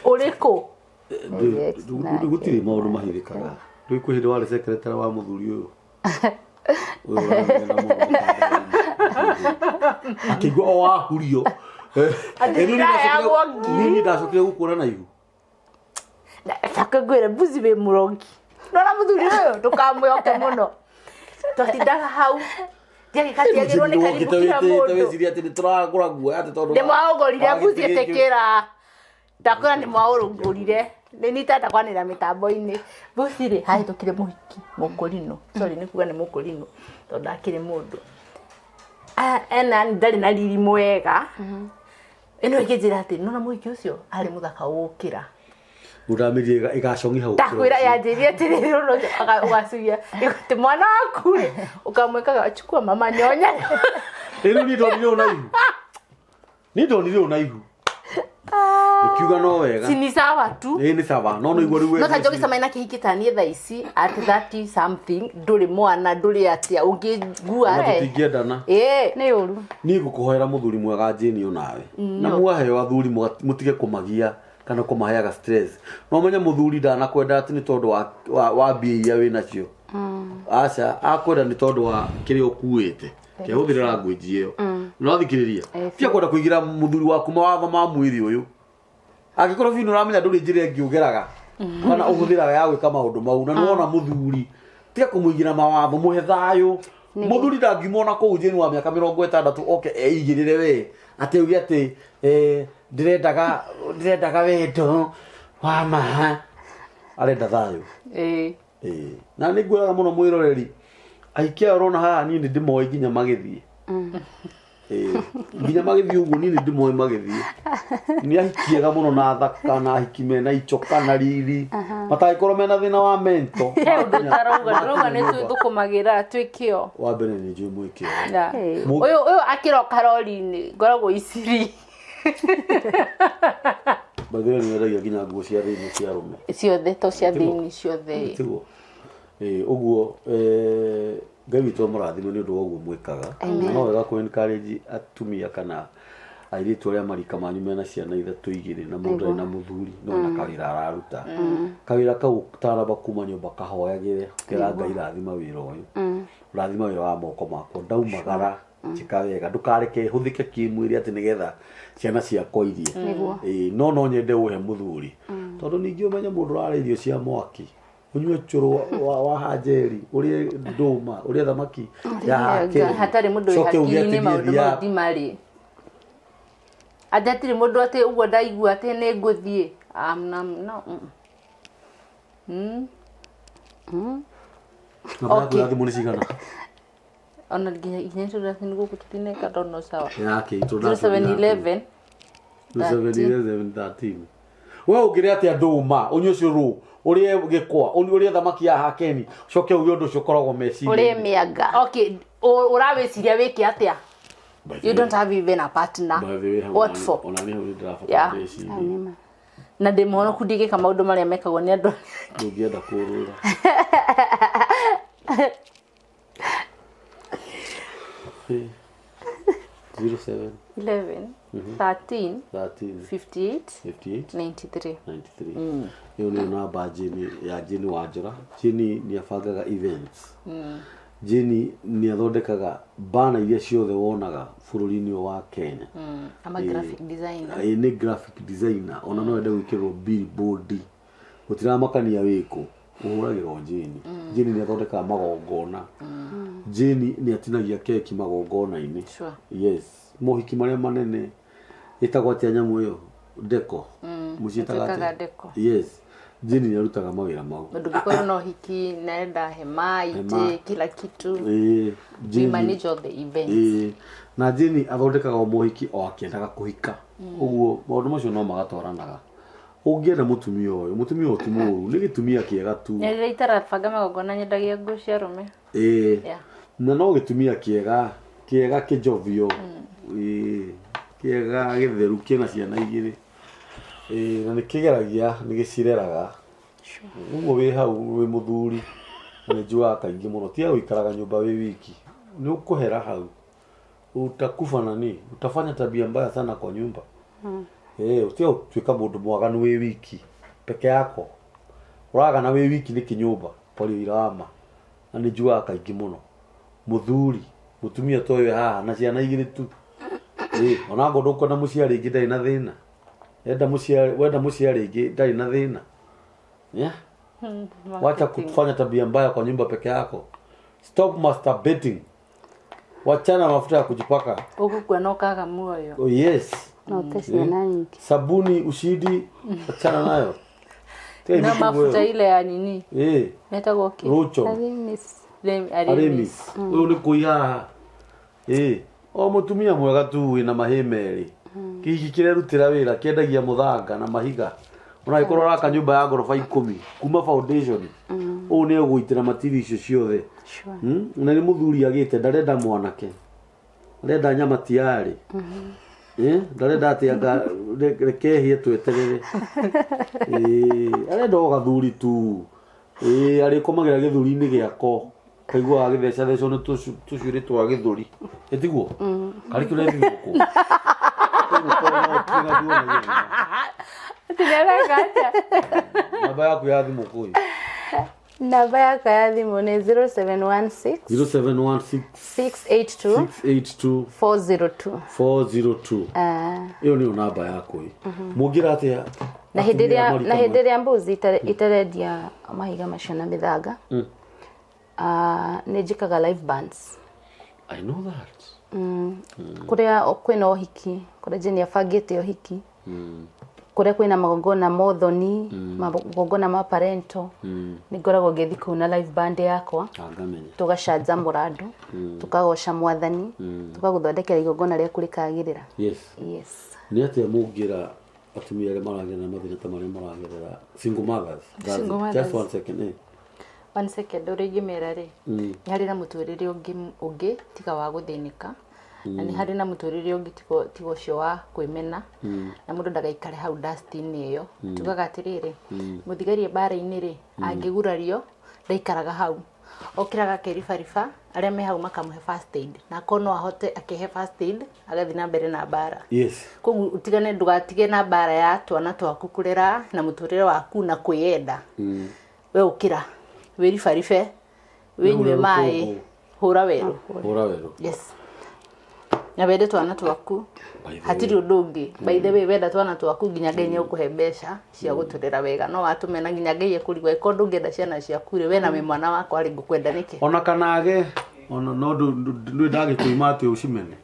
Ũrĩkũ? Gũtirĩ maũndũ mahithĩkaga. Rĩu kwĩ hĩndĩ warĩ secretary wa mũthuri ũyũ. Ũyũ ũramenya mũno. Akĩigua o wahurio. Atĩ ndaheyagwo ngiri. Niĩ ndacokire gũkuona na ihu. Take ngwĩre mbuzi wĩ mũrogi. Nona mũthuri ũyũ ndũkamwĩhoke mũno. Twatindaga hau. Ndiagĩkatiagĩrwo nĩ karibu kila mũndũ. Wĩcirie atĩ nĩ tũragũra guoya atĩ tondũ Nĩ mwaũgũrire mbuzi ĩtĩkĩra. Ndakwĩra nĩ mwaũgũrire. Nĩ nitenda kwanĩra mĩtambo-inĩ. Mbuzi rĩ hahĩtũkire mũhiki mũkũrinũ. Sorry nĩ kuga nĩ mũkũrinũ tondũ ndakĩrĩ mũndũ. Ena ndarĩ na riri mwega. Ĩno ĩkĩnjĩra atĩ nona mũhiki ũcio arĩ mũthaka gũkĩra. Mũndamĩrie ĩgacong'iha gũkĩra Ndakwĩra ũcio. yanjĩrie atĩrĩrĩ ũndũ ũcio ũgacuria atĩ mwana waku rĩ ũkamwĩkaga chukua mama nyonya. Rĩu niĩ ndonire ũũ na ihu. Niĩ ndonire ũũ na ihu. Nĩkiuga no wega. Si ni sawa tu. Ĩĩ nĩ sawa. No no igua rĩu No ta njoki cama na kĩhiki ta niĩ thaa ici at 30 something ndũrĩ mwana ndũrĩ atĩa ũngĩngua Ona tũtingĩendana. Ĩĩ. Nĩ ũru. Niĩ ngũkũhoera mũthuri mwega Jane onawe. Na mwaheo athuri mũtige kũmagia kana kũmaheaga stress. No ũmenye mũthuri ndanakwenda atĩ nĩ tondũ wa mbia iria wĩ nacio. Aca, akwenda nĩ tondũ wa kĩrĩa ũkuĩte. Kĩhũthĩre language ĩyo. No thikĩrĩria. Tiga kwenda kũigĩra mũthuri waku mawatho ma mwĩrĩ ũyũ. Angĩkorwo biũ nĩ ũramenya ndũrĩ njĩra ĩngĩ ũgeraga kana ũhũthĩraga ya gwĩka maũndũ mau na nĩwona mũthuri tiga kũmũigĩra mawatho mũhe thayũ. Mũthuri ndangiumona kũu Jane wa mĩaka 60 oke eigĩrĩre we atĩ uge atĩ ndĩrendaga wendo wa ma arenda thayũ. Ĩĩ. Ĩĩ. Na nĩ ngwĩraga mũno mwĩroreri ahiki aya ũrona haha niĩ nĩ ndĩmoĩ nginya magĩthiĩ. Ĩĩ. Nginya magĩthiĩ ũguo niĩ nĩ ndĩmoĩ magĩthiĩ. Nĩ ahiki ega mũno na athaka na ahiki mena icoka na riri. Matangĩkorwo mena thĩna wa mento. He ũndũ ũtarauga ndũrauga nĩ twĩthũkũmagĩra twĩkĩo. Wa mbere nĩ njũĩ mwĩkĩo. Ũyũ ũyũ akĩroka rori-inĩ ngoragwo iciri. By the way nĩ wendagia nginya nguo cia thĩinĩ cia arũme. Ciothe to cia thĩinĩ ciothe. Tiguo. Ĩĩ ũguo Ngai witũ amũrathime nĩ ũndũ wa ũguo mwĩkaga. Na no wega kũ encourage atumia kana airĩtu arĩa marika manyu mena ciana ithatũ igĩrĩ na mũndũ arĩ na mũthuri no ena kawĩra araruta. Kawĩra kau ũtanamba kuma nyũmba kahoyagĩre ũkera Ngai rathima wĩra ũyũ. Rathima wĩra wa moko makwa ndaumagara njĩka wega ndũkareke hũthĩke kĩmwĩrĩ atĩ nĩgetha ciana ciakwa irie. Ĩĩ no no nyende ũhe mũthuri. Tondũ ningĩ ũmenye mũndũ ũrarĩa irio cia mwaki unyue cũrũ wa hanjeri ũrĩe ndũma ũrĩe thamaki ya hakeri Hatarĩ mũndũ wĩ Coke uge hakiri-inĩ atĩ niĩ maũndũ mau thiaga- ndimarĩ. Atĩ hatirĩ mũndũ atĩ ũguo ndaigua atĩ nĩ ngũthiĩ. No. Namba yaku ya thimũ nĩ cigana? Ona nginya inya tũrathiĩ gũkũ tũtineka ndona sawa. Yake itũ 0711 0711 we ũngĩrĩa atĩa ndũma ũnyue cũrũ ũrĩe gĩkwa ũrĩe thamaki ya hakeni ũcoke uge ũndũ ũcio ũkoragwo meciria Ũrĩe mĩanga. Okay, ũrawĩciria wĩke atĩa? You don't have even a partner. What for? Ona nĩ hau nĩ Yeah. ndĩrabatara ndĩcirie. Na ndĩ mũhonoku ndingĩka maũndũ marĩa mekagwo nĩ andũ. Ndũngĩenda kũrũra. 07 11 13 13 58 58 93. 93. Ĩyo nĩyo namba Jane ya Jane Wanjora. Jane nĩ abangaga events. Jane nĩ athondekaga bana iria ciothe wonaga bũrũri-inĩ ũyũ wa Kenya. I'm a graphic designer. Ĩĩ nĩ graphic designer ona no ende gwĩkĩrwo billboard gũtiramakania wĩkũ ũhũragĩrwo Jane. Jane nĩ athondekaga magongona. Jane nĩ atinagia keki magongona-inĩ. Sure. Yes. Mohiki marĩa manene ĩtagwo atĩa nyamũ ĩyo deko. Mũciĩtaga ĩtuĩkaga atĩa? deco. Yes. Jane nĩ arutaga mawĩra mau. Ndũngĩkorwo na ũhiki naenda hema itĩ kila kitu. Ĩĩ, We Jane manage all the events. Ĩĩ, na Jane athondekaga o mohiki o akĩendaga kũhika. Ũguo maũndũ macio no magatwaranaga. Ũngĩenda mũtumia ũyũ, mũtumia ũyũ ti mũũru, nĩ gĩtumia kĩega tu. Na rĩrĩa itarabanga magongona nyendagia nguo cia arũme. Ĩĩ. Yeah. Na no gĩtumia kĩega, kĩega kĩjovio. Ĩĩ, kĩega gĩtheru kĩna ciana igĩrĩ. Ĩĩ, na nĩ kĩgeragia, nĩ gĩcireraga. Ũguo wĩ hau wĩ mũthuri, na nĩ njugaga kaingĩ mũno, tiga gũikaraga nyũmba wĩ wiki. Nĩ ũkũhera hau. Utakufa nani? Utafanya tabia mbaya sana kwa nyumba. Tiga gũtuĩka mũndũ mwaganu wĩ wiki. Peke yako ũragana wĩ wiki nĩkĩ nyũmba kwaria ũira wa ma na nĩ njugaga kaingĩ mũno mũthuri mũtumia ta ũyũ haha na ciana igĩrĩ tu. Ĩ, ona ngorwo ndũkwenda mũciari ingĩ ndarĩ na thĩna, enda mũciari, wenda mũciari ingĩ ndarĩ na thĩna. Yeah, wacha kufanya tabia mbaya kwa nyumba peke yako. Stop masturbating, wachana na mafuta ya kujipaka. Ũgũkua na ũkaga muoyo. Oh, yes. No te ciana nyingĩ. Sabuni ushidi, achana nayo. Tena Na vitu mafuta wewe. ile ya nini Eh, metagwo kĩ? Rocho. Arimis. Arimis. Ũyũ nĩ kũiga haha. Ĩ, o mũtumia mwega tu wĩna mahĩ merĩ. Kĩhiki kĩrerutĩra wĩra kĩendagia mũthanga na mahiga. Ona angĩkorwo ũraka nyũmba ya ngoroba 10 kuma foundation. Ũũ nĩ egũitĩra matiri icio ciothe. Sure. Na nĩ mũthuri agĩte ndarenda mwanake. Arenda nyama tiarĩ. Eh, ndarenda atĩ anga rekehie tweterere. Ĩĩ, arenda o gathuri tu. Ĩĩ, arĩkomagĩra gĩthũri-inĩ gĩako. Kaiguaga gĩthecathecwo nĩ tũcuĩrĩ twa gĩthũri. Ĩtiguo? Karĩ kĩo gũkũ. Tinareka atĩa? Namba yaku ya thimũ kũi. Namba yakwa ya thimũ nĩ 0716 0716 682 682 402. 402. Ĩyo nĩyo namba yaku ĩ. Mũngĩra atĩa? Na hĩndĩ atumia ĩrĩa marika na hĩndĩ ĩrĩa mbuzi itarendia mahiga macio na mĩthanga, nĩ njĩkaga live bands. I know that. Kũrĩa kwĩna ũhiki, kũrĩa Jane abangĩte ũhiki, kũrĩa kwĩna magongona ma ũthoni, magongona ma parento, nĩ ngoragwo ngĩthiĩ kũu na live band yakwa. Ngamenya. Tũgacanjamũra andũ, tũkagoca mwathani, tũkagũthondekera igongona rĩaku rĩkagĩrĩra. Yes. Yes. Nĩ atĩa mũngĩra atumia arĩa maragerera mathĩna ta marĩa maragerera single mothers? That's Single it. mothers. Just one second. Eh. One second, ũrĩa ingĩmera rĩ, nĩ harĩ na mũtũrĩre ũngĩ tiga wa gũthĩnĩka, na nĩ harĩ na mũtũrĩre ũngĩ tiga ũcio wa kwĩmena, na mũndũ ndagaikare hau dust-inĩ ĩyo. Tugaga atĩrĩrĩ, mũthigari mbara-inĩ rĩ, angĩgurario ndaikaraga hau, okĩraga akeribariba, arĩa me hau makamũhe first aid, na akorwo no ahote akĩhe first aid agathiĩ na mbere na mbara. Yes. Koguo utigane, ndũgatige na mbara ya twana twaku kũrera na mũtũrĩre waku na kwĩyenda. We ũkĩra, wĩribaribe, wĩnyue Wĩhũre maĩ, rũkũngũ. hũra werũ. Hũra werũ. Yes. Na wende twana twaku. By the way. Hatirĩ ũndũ ũngĩ. By the way, wenda twana twaku nginya Ngai nĩ egũkũhe mbeca cia gũtũrera wega. No watũmena nginya Ngai ekũrigwo angĩkorwo ndũngĩenda ciana ciaku rĩ, we na wĩ mwana wakwa rĩ, ngũkwenda nĩkĩ? Ona kana age ona no ndũ ndagĩkũima atĩ ũcimene.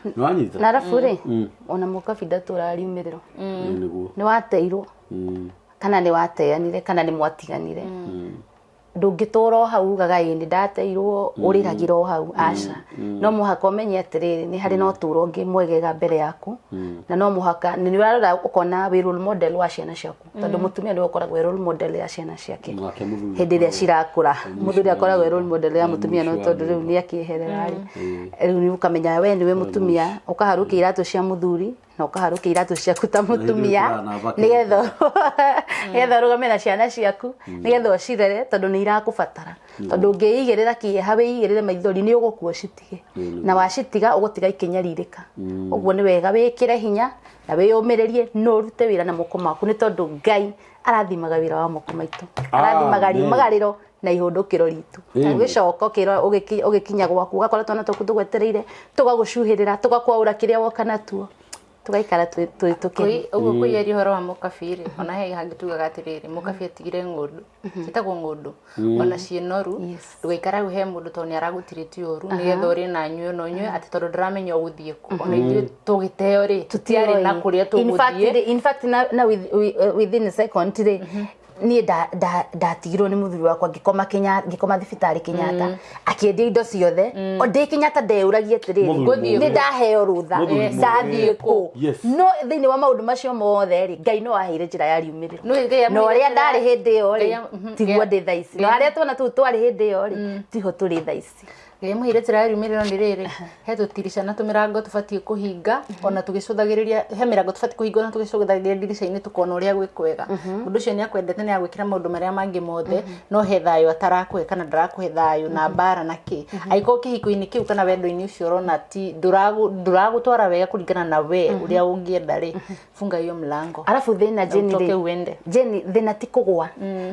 Nĩ wanyita? Na arabu rĩ, ona mũkabi ndatũraga riumĩrĩro. Ĩĩ, nĩguo. Nĩ wateirwo kana nĩ wateanire kana nĩ mwatiganire, ndũngĩtũra o hau ugaga ĩ nĩ ndateirwo, ũrĩragĩra o hau, aca. No mũhaka ũmenye atĩrĩrĩ, nĩ harĩ na ũtũro ũngĩ mwegega mbere yaku, na no mũhaka nĩ ũrarora ũkona wĩ role model wa ciana ciaku, tondũ mũtumia nĩwe ũkoragwo wĩ role model ya ciana ciake Nake mũthuri hĩndĩ ĩrĩa cirakũra. Mũthuri akoragwo wĩ role model ya mũtumia, no mũico wa tondũ rĩu nĩ akĩeherera rĩ, rĩu nĩ ũkamenya we nĩwe mũtumia, ũkaharũkia iratũ cia mũthuri na ũkaharũkia iratũ ciaku ta mũtumia, wĩkĩraga namba nĩgetha ũrũgame na ciana ciaku, nĩgetha ũcirere, tondũ nĩ irakũbatara. Tondũ ũngĩigĩrĩra kĩeha, wĩigĩrĩre maithori, nĩ ũgũkua ũcitige, na wacitiga ũgũtiga ikĩnyarirĩka. Ũguo nĩ wega wĩkĩre hinya na wĩyũmĩrĩrie, no ũrute wĩra na moko maku, nĩ tondũ Ngai arathimaga wĩra wa moko maitũ, arathimaga Amen. riumagarĩro na ihũndũkĩro ritũ. Amen. Ũgĩcoka ũgĩkinya gwaku, ũgakora twana twaku tũgwetereire, tũgagũcuhĩrĩra, tũgakwaũra kĩrĩa woka natuo, tũgaikara tũkeni. Ũguo kwĩyeria ũhoro wa mũkabi rĩ, ona he hangĩ tugaga atĩrĩrĩ, mũkabi atigire ng'ũndũ, ciĩtagwo ng'ũndũ, ona ciĩ noru. Yes. Ndũgaikara hau he mũndũ tondũ nĩ aragũtirĩti ũru, nĩgetha ũrĩe na nyue na ũnyue, atĩ tondũ ndũramenya ũgũthiĩ kũ. Ona ithuĩ tũgĩteo rĩ, tũtiarĩ na kũrĩa In fact, tũgũthiĩ. in fact, na within a second rĩ, niĩ ndatigirwo nĩ mũthuri wakwa, ngĩkoma Kenya, ngĩkoma thibitarĩ Kenyatta, akĩendia indo ciothe. O ndĩ Kenyatta ndeyũragia atĩrĩrĩ, Mũthuri nĩ ndaheo rũtha, Mũthuri ndathiĩ kũ? Yes. No thĩinĩ wa maũndũ macio mothe rĩ, Ngai no aheire njĩra ya riumĩrĩro. No, Ngai Na ũrĩa amũheire ndarĩ hĩndĩ ĩyo rĩ, Ngai tiguo ndĩ thaa ici, na harĩa twana tũu twarĩ hĩndĩ ĩyo rĩ, tiho tũrĩ thaa ici. Ngai mũhire njĩra ya riumĩrĩro nĩ rĩrĩ, he tũtirica na tũmĩrango tũbatiĩ kũhinga ona tũgĩcũthagĩrĩria, he mĩrango tũbatiĩ kũhinga ona tũgĩcũthagĩrĩria ndirica-inĩ tũkona ũrĩa gwĩ kwega. Mũndũ ũcio nĩ akwendete nĩ agwĩkĩra maũndũ marĩa mangĩ mothe, no he thayũ atarakũhe kana ndarakũhe thayũ na mbara na kĩ. Angĩkorwo kĩhiko-inĩ kĩu kana wendo-inĩ ũcio ũrona ti ndũragũtwara wega kũringana na we ũrĩa ũngĩenda rĩ, funga hiyo mlango. Arabu thĩna Jane utoke rĩ, uende. Jane thĩna ti kũgwa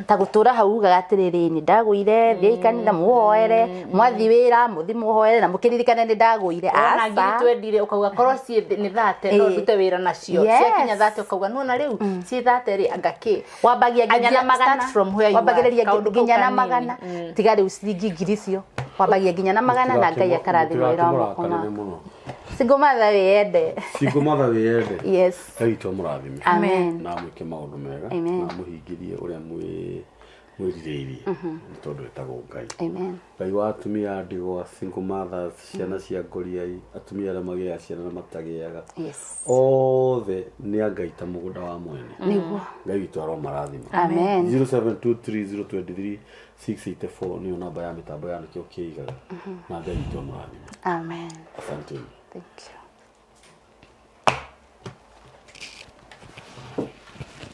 ta gũtũra hau ugaga atĩrĩrĩ nĩ ndagũire thiĩi kanitha mũhoere mwathi wĩra mũthi mũhoere na mũkĩririkane nĩ ndagũire. Wona ngiri Aca. twendire ukauga korwo ciĩ nĩ thate no Ĩĩ. ndute wĩra nacio. Yes. Ciakinya thate ukauga nona rĩu ciĩ thate rĩ anga kĩ. Wambagia nginya na Anjia- magana. start from where you are. Wambagĩrĩria Kaũndũ kau nginya na kanini. magana. Tiga rĩu ciringi ngiri icio wambagia nginya na magana na Ngai akarathima wĩra wa moko Mũtigakĩmũrakarĩre maku. mũno. Single mother wĩyende. Single mother wĩyende. Yes. Ngai witũ amũrathime. Amen. Na amwĩke maũndũ mega. Amen. Na amũhingĩrie ũrĩa mwĩrirĩirie. Nĩ tondũ etagwo Ngai. Amen. Ngai wa atumia a ndigwa, single mothers, ciana cia ngoriai, atumia arĩa magĩaga ciana na matagĩaga. Yes. Othe nĩ a Ngai ta mũgũnda wa mwene. Nĩguo. Ngai witũ aromarathima. Amen. 0723023684 nĩyo namba ya mĩtambo ya nĩkĩo kĩigaga. Na Ngai witũ amũrathime. Amen. Asanteni. Thank you.